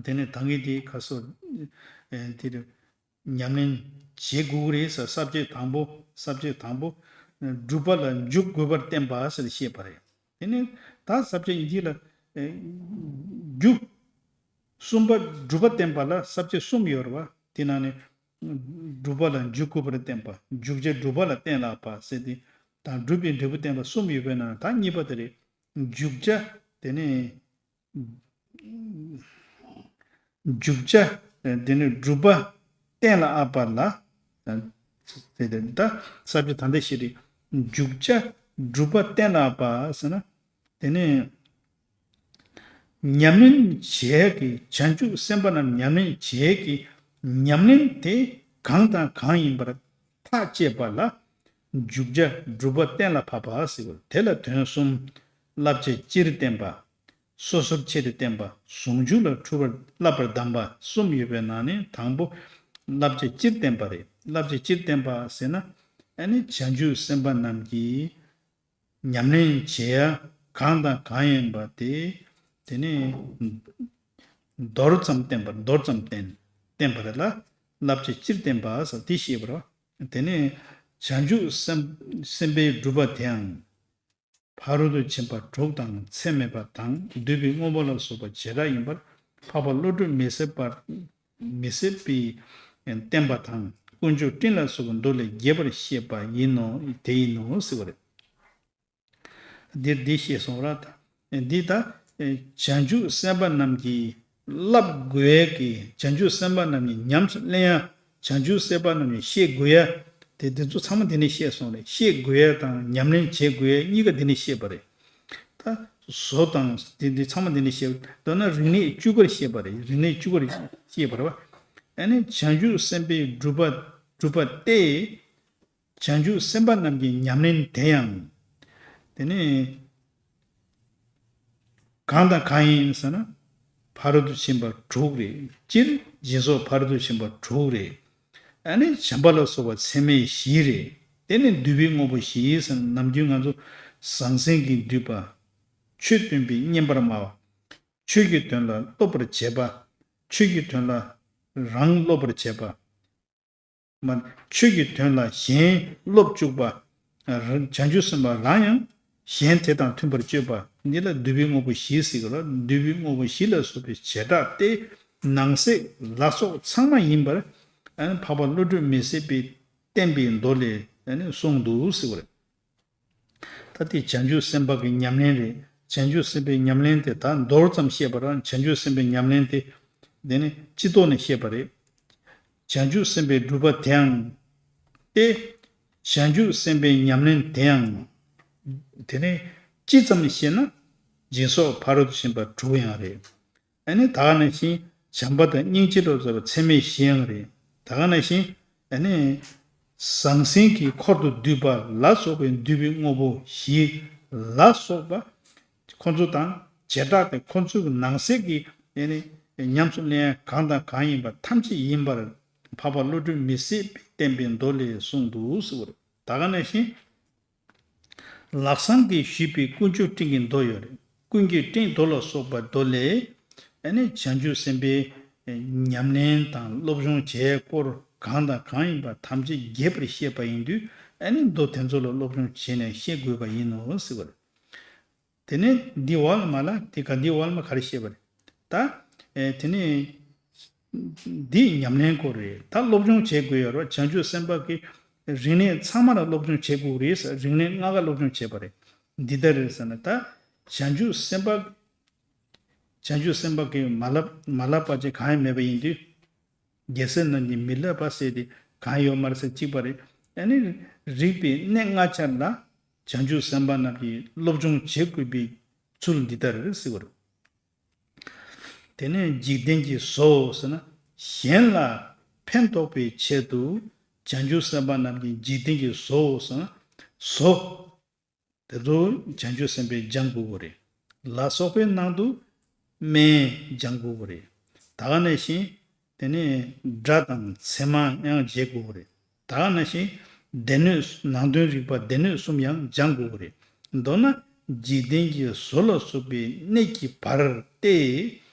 དེ་ནས་ད་གིན་དེ་ཁ་སོ། ཨེ་དེ་རུ་ཉམས་ལེན་བྱེད་དགོས་ཀྱི་རེད་ཟེར། ས་བཅད་དང་པོ། ས་བཅད་དང་པོ། སྒྲུབ་པ་ལ་འཇུག་དགོས་པར་བསྟན་པ་ཟེར་བཤད་པ་རེད། དེ་ནས་ད་ས་བཅད་འདི་ལ། ཨེ་རྒྱུ། གསུམ་པ་སྒྲུབ་པ་བསྟན་པ་ལ་ས་བཅད་གསུམ་ཡོད་རེད་བ། དེ་ནང་ནས་སྒྲུབ་པ་ལ་འཇུག་དགོས་པར་བསྟན་པ། འཇུག་བྱ་སྒྲུབ་པ་ལ་གཏན་ལ་དབབ་པ་ཟེར་ཏེ། དང་སྒྲུབ་པའི་འབྲས་བུ་བསྟན་པ་གསུམ་ཡོད་པའི་ནང་ད་གཉིས་པ་དེ་རེད། འཇུག་བྱ། དེ་ནས་འཇུག་བྱ། དེ་ནས་སྒྲུབ་པ་གཏན་ལ་དབབ་པ་ལ། དེ་ལྟར་ད་ས་བཅད་ད་ལྟ་བཤད་དེ། འཇུག་བྱ་སྒྲུབ་པ་གཏན་ལ་དབབ་པ་ཟེར་ན། དེ་ནས་ཉམས་ལེན་བྱེད་ཀྱི་བྱང་ཆུབ་སེམས་དཔའ་རྣམས་ཉམས་ལེན་བྱེད་ཀྱི་ཉམས་ལེན་དེ་གང་དང་གང་ཡིན་པར་ཐག་བཅད་པ་ལ། འཇུག་བྱ་སྒྲུབ་པ་གཏན་ལ་ཕབ་པ་ཟེར་བ། དེ་ལ་དོན་གསུམ། བསླབ་བྱ་སྤྱིར་བསྟན་པ། སོ་སོར་ཕྱེ་སྟེ་བསྟན་པ། ཟུང་འཇུག་ལ་འཁྲུལ་པར་བསླབ་པར་གདམས་པ་གསུམ་ཡོད་པའི་ནང་ནས་དང་པོ། བསླབ་བྱ་སྤྱིར་བསྟན་པ་རེད། བསླབ་བྱ་སྤྱིར་བསྟན་པ་ཟེར་ན། ཨ་ནི་བྱང་ཆུབ་སེམས་དཔའ་རྣམས་ཀྱིས་ཉམས་ལེན་བྱེད་ཡ་གང་དང་གང་ཡིན་པ་དེ། དེ་ནས་མདོར་ཙམ་བསྟན་པ། མདོར་ཙམ་བསྟན། བསྟན་པ་རེད་ལ། བསླབ་བྱ་སྤྱིར་བསྟན་པ་ཟེར་དེ་བཤད་པ་རེད། དེ་ནས་བྱང་ཆུབ་སེམས་སེམས་དཔའི་སྒྲུབ་པ་དེའང་ཕ་རོལ་ཏུ་ཕྱིན་པ་དྲུག་དང་ཚད་མེད་པ་དང་བསྡུས་པའི་དངོས་པོ་ལ་སོགས་པ་བྱེ་བྲག་ཡིན་པར་འཕགས་པ་བློ་གྲོས་མི་ཟད་པར་མི་ཟད་པས་བསྟན་པ་དང་དཀོན་མཆོག་སྤྲིན་ལ་སོགས་པའི་མདོ་ལས་རྒྱས་པར་བཤད་པ་ཡིན་ནོ། དེ་ཡིན་ནོ་ཟེར་བ་རེད། འདིར་འདི་ཞེས་གསུངས་ར། ད་འདི་ད་བྱང་ཆུབ་སེམས་དཔའ་རྣམས་ཀྱིས་བསླབ་དགོས་ཀྱི། བྱང་ཆུབ་སེམས་དཔའ་རྣམས་ཀྱིས་ཉམས་སུ་ལེན་ཡ། བྱང་ཆུབ་སེམས་དཔའ་རྣམས་ཀྱིས་ཤེས་དགོས་ཡ། དེ་འདི་ཚོ་ཚང་མ་འདི་ནས་བཤད་སོང་རེད། ཤེས་དགོས་ཡ་དང་ཉམས་ལེན་བྱེད་དགོས་ཡ་གཉིས་ཀ་འདི་ནས་བཤད་པ་རེད། ད་བཟོ་དང་འདི་འདི་ཚང་མ་འདི་ནས་བཤད། མདོར་ན་རིག་གནས་བཅུ་པར་བཤད་པ་རེད། རིག་གནས་བཅུ་པར་བཤད་པ་རེད་བ། ཨ་ནི་བྱང་ཆུབ་སེམས་དཔའི་སྒྲུབ་པ་སྒྲུབ་པ་སྟེ། བྱང་ཆུབ་སེམས་དཔའ་རྣམས་ཀྱི་ཉམས་ལེན་དེ་ཡང་། དེ་ནི་གང་དང་གང་ཡིན་ཟེར་ན། ཕ་རོལ་ཏུ་ཕྱིན་པ་དྲུག་རེད། སྤྱིར་སྦྱིན་སོགས་ཕ་རོལ་ཏུ་ཕྱིན་པ་དྲུག་རེད། ཨ་ནི་བྱམས་པ་ལ་སོགས་པ་ཚད་མེད་བཞི་རེད། དེ་ནི་འདུས་པའི་དངོས་པོ་བཞི་ཟེར་ན། ནམ་རྒྱུན་ང་ཚོ་ཟང་ཟིང་གིས་བསྡུས་པ། ཆོས་སྟོན་པའི་སྙན་པར་སྨྲ་བ། ཆོས་ཀྱི་དོན་ལ་སློབ་པར་བྱེད་པ། ཆོས་ཀྱི་དོན་ལ་རང་སློབ་པར་བྱེད་པ། མ། ཆོས་ཀྱི་དོན་ལ་གཞན་སློབ་བཅུག་པ། ར། བྱང་ཆུབ་སེམས་དཔའ་རང་ཡང་གཞན་དེ་དང་མཐུན་པར་སྤྱོད་པ། འདི་ལ་འདུས་པའི་དངོས་པོ་བཞི་ཟེར་གི་ལ། འདུས་པའི་དངོས་པོ་བཞི་ལ་སོགས་པའི་བྱེ་བྲག་སྟེ། ནང་གསེས་ལ་སོགས་ཚང་མ་ཡིན་པར། ཨ་ནི་འཕགས་པ་བློ་གྲོས་མི་ཟད་པས་བསྟན་པའི་མདོ་ལས་ཨ་ནི་གསུངས་འདུག་ཟེར་བ་རེད། ད་དེ་བྱང་ཆུབ་སེམས་དཔའ་གི་ཉམས་ལེན་རེད། བྱང་ཆུབ་སེམས་དཔའི་ཉམས་ལེན་དེ་ད་མདོར་ཙམ་བཤད་པ་རང་། བྱང་ཆུབ་སེམས་དཔའི་ཉམས་ལེན་དེ། དེ་ནི་སྤྱི་ལྡོག་ནས་བཤད་པ་རེད། བྱང་ཆུབ་སེམས་དཔའི་སྒྲུབ་པ་དེའང་སྟེ། བྱང་ཆུབ་སེམས་དཔའི་ཉམས་ལེན་དེའང་། དེ་ནི་སྤྱི་ཙམ་བཤད་ན། སྦྱིན་སོགས་ཕ་རོལ་ཏུ་ཕྱིན་པ་དྲུག་ཡང་རེད། ཨ་ནི་ད་ག་ནང་བཞིན་བྱམས་པ་དང་སྙིང་རྗེ་ལ་སོགས་པ་ཚད་མེད་བཞི་ཡང་རེད། ད་ག་ནང་བཞིན་ཨ་ནི་ཟང་ཟིང་གིས་འཁོར་དུ་བསྡུས་པ་ལ་སོགས་པའི་འདུས་པའི་དངོས་པོ་བཞི་ལ་སོགས་པ། ཁོ་ཚོ་དང་བྱེ་བྲག་དེ་ཁོ་ཚོའི་ནང་གསེས་ཀྱི་ཨ་ནི་ཉམས་སུ་ལེན་ཡ་གང་དང་གང་ཡིན་པ་ཐམས་ཅད་ཡིན་པར། འཕགས་པ་བློ་གྲོས་མི་ཟད་པས་བསྟན་པའི་མདོ་ལས་གསུངས་འདུག་ཟེར་བ་རེད། ད་ག་ནང་བཞིན། ལག་བཟང་གིས་ཞུས་པའི་དཀོན་མཆོག་སྤྲིན་གྱི་མདོ་ཡོད་རེད། ཀུན་གྱི་སྤྲིན་མདོ་ལ་སོགས་པ་མདོ་ལས། ཨ་ནི་བྱང་ཆུབ་སེམས་དཔའི་ཉམས་ལེན་དང་སློབ་སྦྱོང་བྱེད་སྐོར་གང་དང་གང་ཡིན་པ་ཐམས་ཅད་རྒྱས་པར་བཤད་པ་ཡིན་དུས། ཨ་ནི་མདོ་དེ་ཚོ་ལ་སློབ་སྦྱོང་བྱས་ནས་ཤེས་དགོས་པ་ཡིན་ནོ་ཟེར་བ་རེད། དེ་ནས་འདི་འོག་ལ་མ་ལ་དེ་ག་འདི་འོག་ལ་མ་ག་རེ་བཤད་པ་རེད། ད། ཨེ་དེ་ནས། འདི་ཉམས་ལེན་སྐོར་རེད། ད་སློབ་སྦྱོང་བྱེད་དགོས་ཡོད་རེད། བྱང་ཆུབ་སེམས་དཔའ་གི་རིག་གནས་ཚང་མ་ལ་སློབ་སྦྱོང་བྱེད་དགོས་རེད་ཟེར། རིག་གནས་ལྔ་ཀ་སློབ་སྦྱོང་བྱེད་པ་རེད། འདི་ལྟར་རེད་ཟེར་ན། ད་བྱང་ཆུབ་སེམས་དཔའ། བྱང་ཆུབ་སེམས་དཔའ་གིས་མ་བསླབ་མ་བསླབ་པ་ཅིག་གང་ཡང་མེད་པ་ཡིན་དུས། རྒྱལ་སྲས་རྣམས་ཀྱིས་མི་བསླབ་པ་ཟེར་དེ་གང་ཡོད་མ་རེད་ཟེར། གཅིག་པ་རེད། ཨ་ནི་རིག་པའི་གནས་ལྔ་ཆར་ལ་བྱང་ཆུབ་སེམས་དཔའ་རྣམས་ཀྱིས་སློབ་སྦྱོང་བྱེད་དགོས་པའི་ཚུལ་འདི་ལྟར་ཟེར་བ་རེད། དེ་ནས་འཇིག་རྟེན་གྱི་བཟོ་ཟེར་ན། གཞན་ལ་ཕན་ཐོགས་པའི་ཆེད་དུ་བྱང་ཆུབ་སེམས་དཔའ་རྣམས་ཀྱིས་འཇིག་རྟེན་གྱི་བཟོ་ཟེར་ན། བཟོ། དེ་ཚོ་བྱང་ཆུབ་སེམས་དཔས་སྦྱང་དགོས་པ་རེད། ལ་སོགས་པའི་ནང་དུ་སྨན་སྦྱང་དགོས་པ་རེད། ད་ག་ནང་བཞིན་དེ་ནས་སྒྲ་དང་ཚད་མ་ཡང་འབྱེད་དགོས་པ་རེད། ད་ག་ནང་བཞིན་སྡེ་སྣོད། ནང་དོན་རིག་པ་སྡེ་སྣོད་གསུམ་ཡང་སྦྱང་དགོས་པ་རེད། མདོར་ན་འཇིག་རྟེན་གྱི་བཟོ་ལ་སོགས་པའི་གནས་ཀྱི་བར་ཏེ།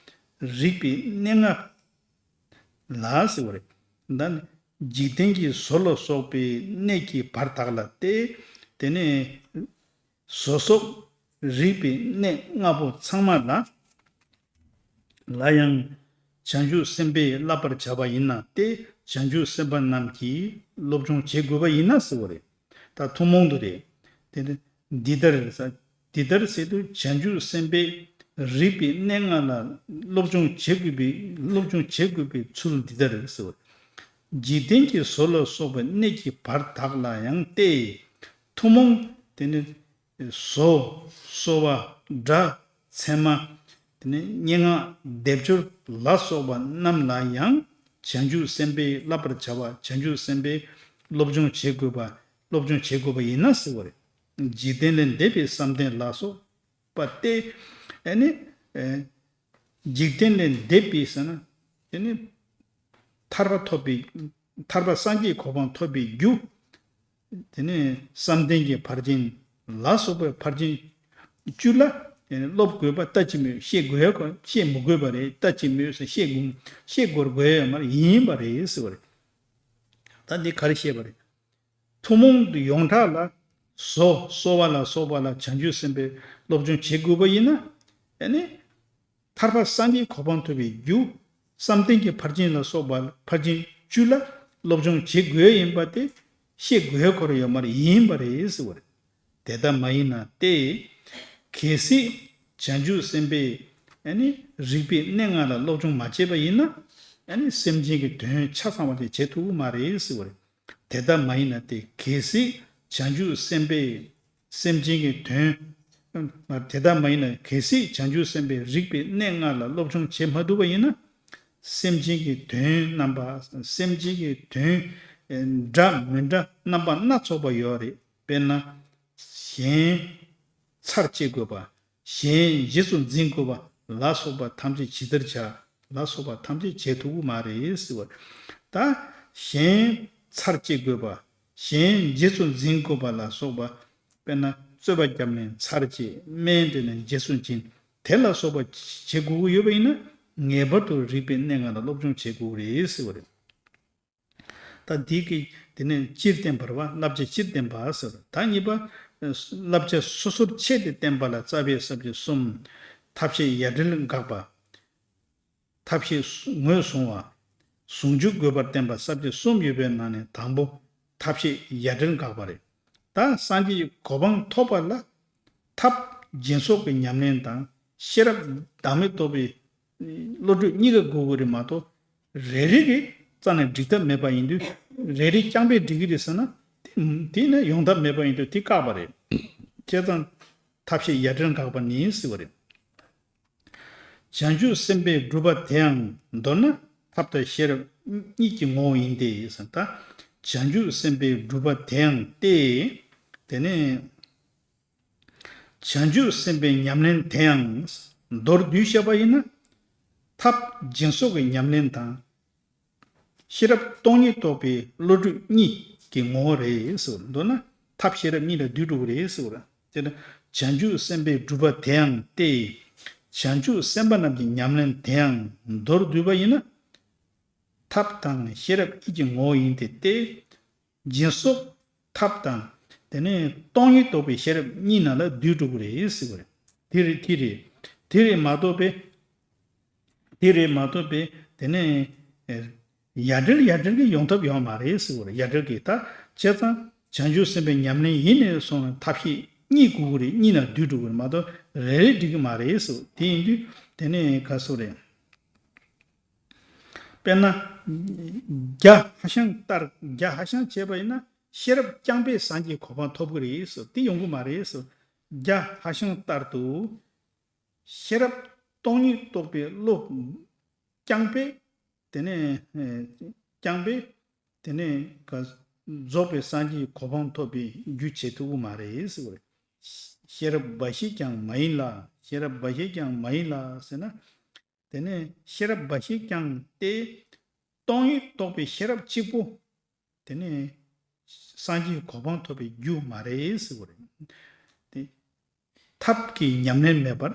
རིག་པའི་གནས་ལྔ་ལ་ཟེར་བ་རེད། ད་ནི་འཇིག་རྟེན་གྱི་བཟོ་ལ་སོགས་པའི་གནས་ཀྱི་བར་དག་ལ་སྟེ། དེ་ནས་བཟོ་སོགས་རིག་པའི་གནས་ལྔ་པོ་ཚང་མ་ལ་ལ་ཡང་བྱང་ཆུབ་སེམས་དཔས་བསླབ་པར་བྱ་བ་ཡིན་ན་སྟེ། བྱང་ཆུབ་སེམས་དཔའ་རྣམས་ཀྱིས་སློབ་སྦྱོང་བྱེད་དགོས་པ་ཡིན་ན་ཟེར་བ་རེད། ད་ཐུན་མོང་དུ་རེད། དེ་ནི་འདི་ལྟར་ཟེར། འདི་ལྟར་ཟེར་དུས་བྱང་ཆུབ་སེམས་དཔས་རིག་པའི་གནས་ལྔ་ལ་སློབ་སྦྱོང་བྱེད་དགོས་པའི། སློབ་སྦྱོང་བྱེད་དགོས་པའི་ཚུལ་འདི་ལྟར་ཟེར་བ། འཇིག་རྟེན་གྱི་བཟོ་ལ་སོགས་པའི་གནས་ཀྱི་བར་དག་ལ་ཡང་སྟེ། ཐུན་མོང་དེ་ནི་བཟོ། གསོ་བ། སྒྲ། ཚད་མ། དེ་ནས་སྙན་ངག་སྡེབ་སྦྱོར་ལ་སོགས་པ་རྣམས་ལ་ཡང་བྱང་ཆུབ་སེམས་དཔས་བསླབ་པར་བྱ་བ། བྱང་ཆུབ་སེམས་དཔས་སློབ་སྦྱོང་བྱེད་དགོས་པ། སློབ་སྦྱོང་བྱེད་དགོས་པ་ཡིན་ན་ཟེར་བ་རེད། འཇིག་རྟེན་ལས་འདས་པའི་བསམ་གཏན་ལ་སོགས་པ་སྟེ། ཨ་ནི། ཨེ། འཇིག་རྟེན་ལས་འདས་པའི་ཟེར་ན། དེ་ནི་ཐར་པ་ཐོབ་པའི། ཐར་པ་སངས་རྒྱས་གོ་འཕང་ཐོབ་པའི་རྒྱུ། དེ་ནས་བསམ་གཏན་གྱི་ཕར་ཕྱིན་ལ་སོགས་པའི་ཕར་ཕྱིན་བཅུ་ལ། དེ་ནས་སློབ་དགོས་པ་ལྟ་ཅི་སྨོས། ཤེས་དགོས་ཡ་ཁོ། ཤེས་མི་དགོས་པ་རེད། ལྟ་ཅི་སྨོས་ཟེར། ཤེས་དགོས། ཤེས་དགོས་དགོས་ཡ་མ་རེད། ཡིན་པ་རེད་ཟེར་བ་རེད། ད་འདི་ག་རེ་བཤད་པ་རེད། ཐུན་མོང་དུ་ཡོངས་གྲགས་ལ་བཟོ། གསོ་བ་ལ་སོགས་པ་ལ་བྱང་ཆུབ་སེམས་དཔའི་སློབ་སྦྱོང་བྱེད་དགོས་པ་ཡིན་ན། ཨ་ནི། ཐར་པ་སངས་རྒྱས་གོ་འཕང་ཐོབ་པའི་རྒྱུ། བསམ་གཏན་གྱི་ཕར་ཕྱིན་ལ་སོགས་པ། ཕར་ཕྱིན་བཅུ་ལ་སློབ་སྦྱོང་བྱེད་དགོས་ཡིན་པ་དེ་ཤེས་དགོས་ཁོ་ར་ཡོད་མ་རེད། ཡིན་པ་རེད་ཟེར་བ་རེད། དེ་ལྟ་མ་ཡིན་ན་སྟེ། གལ་སྲིད་བྱང་ཆུབ་སེམས་དཔས་ཨ་ནི་རིག་པའི་གནས་ལྔ་ལ་སློབ་སྦྱོང་མ་བྱས་པ་ཡིན་ན། ཨ་ནི་སེམས་ཅན་གྱི་དོན་ཆ་ཚང་བ་དེ་བྱེད་ཐུབ་ཀྱི་མ་རེད་ཟེར་བ་རེད། དེ་ལྟ་མ་ཡིན་ན་སྟེ། གལ་སྲིད་བྱང་ཆུབ་སེམས་དཔས་སེམས་ཅན་གྱི་དོན། དེ་ལྟ་མ་ཡིན་ན། གལ་སྲིད་བྱང་ཆུབ་སེམས་དཔས་རིག་པའི་གནས་ལྔ་ལ་སློབ་སྦྱོང་བྱེད་མ་ཐུབ་པ་ཡིན་ན། སེམས་ཅན་གྱི་དོན་རྣམ་པ། སེམས་ཅན་གྱི་དོན་འདྲ་མི་འདྲ་རྣམ་པ་སྣ་ཚོགས་པ་ཡོད་རེད། དཔེར་ན། གཞན་ཚར་བཅད་དགོས་པ། གཞན་རྗེས་སུ་འཛིན་དགོས་པ་ལ་སོགས་པ་ཐམས་ཅད་ཇི་ལྟར་བྱ་ལ་སོགས་པ་ཐམས་ཅད་བྱེད་ཐུབ་ཀྱི་མ་རེད་ཟེར་བ། ད་གཞན་ཚར་བཅད་དགོས་པ། གཞན་རྗེས་སུ་འཛིན་དགོས་པ་ལ་སོགས་པ། དཔེར་ན་རྩོད་པ་བརྒྱབ་ནས་ཚར་བཅད། སྨན་སྤྲད་ནས་རྗེས་སུ་འཛིན། དེ་ལ་སོགས་པ་བྱེད་དགོས་ཀྱི་ཡོད་པ་ཡིན་ན། ངེས་པར་དུ་རིག་པའི་གནས་ལྔ་ལ་སློབ་སྦྱོང་བྱེད་དགོས་ཀྱི་རེད་ཟེར་བ་རེད། ད་འདི་གི་དེ་ནས་སྤྱིར་བསྟན་པ་རེད་བ། བསླབ་བྱ་སྤྱིར་བསྟན་པ་ཟེར། ད་གཉིས་པ། བསླབ་བྱ་སོ་སོར་ཕྱེ་སྟེ་བསྟན་པ་ལ་རྩ་བའི་ས་བཅད་གསུམ། ཐབས་ཤེས་ཡ་བྲལ་དགག་པ། ཐབས་ཤེས་ངོས་བཟུང་བ། ཟུང་འཇུག་དགོས་པར་བསྟན་པ། ས་བཅད་གསུམ་ཡོད་པའི་ནང་ནས་དང་པོ་ཐབས་ཤེས་ཡ་བྲལ་དགག་པ་རེད། ད་སངས་རྒྱས་གོ་འཕང་ཐོབ་པ་ལ་ཐབས་སྦྱིན་སོགས་ཀྱི་ཉམས་ལེན་དང་། ཤེས་རབ་བདག་མེད་རྟོགས་པའི་བློ་གྲོས་གཉིས་ཀ་དགོས་ཀྱི་རེད་མ་གཏོགས། རེ་རེ་གི་རྩ་ནས་འགྲིག་ཐབས་མེད་པ་ཡིན་དུས། རེ་རེ་རྐྱང་པས་འགྲིག་གི་རེད་ཟེར་ན། དེ་དེ་ནི་ཡོང་ཐབས་མེད་པ་ཡིན་དུས་དེ་བཀག་པ་རེད། བྱས་ཙང་ཐབས་ཤེས་ཡ་བྲལ་དགག་པ་ནི་ཟེར་བ་རེད། བྱང་ཆུབ་སེམས་དཔའི་སྒྲུབ་པ་དེའང་མདོར་ན་ཐབས་དང་ཤེས་རབ་གཉིས་ཀྱི་ངོ་བོ་ཡིན་ཏེ་ཟེར། ད་བྱང་ཆུབ་སེམས་དཔའི་སྒྲུབ་པ་དེའང་སྟེ། དེ་ནས། བྱང་ཆུབ་སེམས་དཔའི་ཉམས་ལེན་དེའང་མདོར་བསྡུས་བཤད་པ་ཡིན་ན། ཐབས་སྦྱིན་སོགས་ཀྱི་ཉམས་ལེན་དང་། ཤེས་རབ་སྟོང་ཉིད་རྟོགས་པའི་བློ་གྲོས་གཉིས་ཀྱི་ངོ་བོ་རེད་ཟེར་བ། མདོར་ན་ཐབས་ཤེས་རབ་གཉིས་ལ་བསྡུས་འགྲོ་གི་རེད་ཟེར་བ། དེ་ནི་བྱང་ཆུབ་སེམས་དཔའི་སྒྲུབ་པ་དེའང་སྟེ། བྱང་ཆུབ་སེམས་དཔའ་རྣམས་ཀྱི་ཉམས་ལེན་དེའང་མདོར་བསྡུས་པ་ཡིན་ན། ཐབས་དང་ཤེས་རབ་གཉིས་ཀྱི་ངོ་བོ་ཡིན་ཏེ་སྟེ། སྦྱིན་སོགས་ཐབས་དང་། དེ་ནས་སྟོང་ཉིད་རྟོགས་པའི་ཤེས་རབ་གཉིས་ནང་ལ་བསྡུས་འགྲོ་གི་རེད་ཟེར་བ་རེད། དེ་རེད། དེ་རེད། དེ་རེད་མ་གཏོགས་པའི། དེ་རེད་མ་གཏོགས་པའི་དེ་ནས་ཡ་བྲལ་ཡ་བྲལ་གྱི་ཡོང་ཐབས་ཡོད་མ་རེད་ཟེར་བ་རེད། ཡ་བྲལ་གྱི་ད་བྱས་ཙང་བྱང་ཆུབ་སེམས་དཔའི་ཉམས་ལེན་ཡིན་ནས་སོང་ན་ཐབས་ཤེས་ གཉིས་དགོས་ཀྱི་རེད། གཉིས་ན་བསྡུས་འགྲོ་གི་རེད་མ་གཏོགས་རེ་རེ་འགྲིག་གི་མ་རེད་ཟེར། དེ་ཡིན་དུས་དེ་ནས་ག་ཟེར་རེད། དཔེར་ན། རྒྱ་ཧ་ཤང་ལྟར་རྒྱ་ཧ་ཤང་བྱས་པ་ཡིན་ན་ཤེས་རབ་རྐྱང་པས་སངས་རྒྱས་གོ་འཕང་ཐོབ་ཀྱི་རེད་ཟེར། དེ་ཡོང་གི་མ་རེད་ཟེར། རྒྱ་ཧ་ཤང་ལྟར་དུ། ཤེས་རབ་སྟོང་ཉིད་རྟོགས་པའི་བློ་རྐྱང་པས། དེ་ནས་ཨེ་རྐྱང་པས། དེ་ནས་ག་རྫོགས་པའི་སངས་རྒྱས་གོ་འཕང་ཐོབ་པའི་རྒྱུ་བྱེད་ཐུབ་ཀྱི་མ་རེད་ཟེར་བ་རེད། ཤེས་རབ་འབའ་ཞིག་ཀྱང་མ་ཡིན་ལ། ཤེས་རབ་འབའ་ཞིག་ཀྱང་མ་ཡིན་ལ་ཟེར་ན། དེ་ནས་ཤེས་རབ་འབའ་ཞིག་ཀྱང་སྟེ། སྟོང་ཉིད་རྟོགས་པའི་ཤེས་རབ་གཅིག་པུ། དེ་ནི་སངས་རྒྱས་གོ་འཕང་ཐོབ་པའི་རྒྱུ་མ་རེད་ཟེར་བ་རེད། དེ་ཐབས་ཀྱི་ཉམས་ལེན་མེད་པར་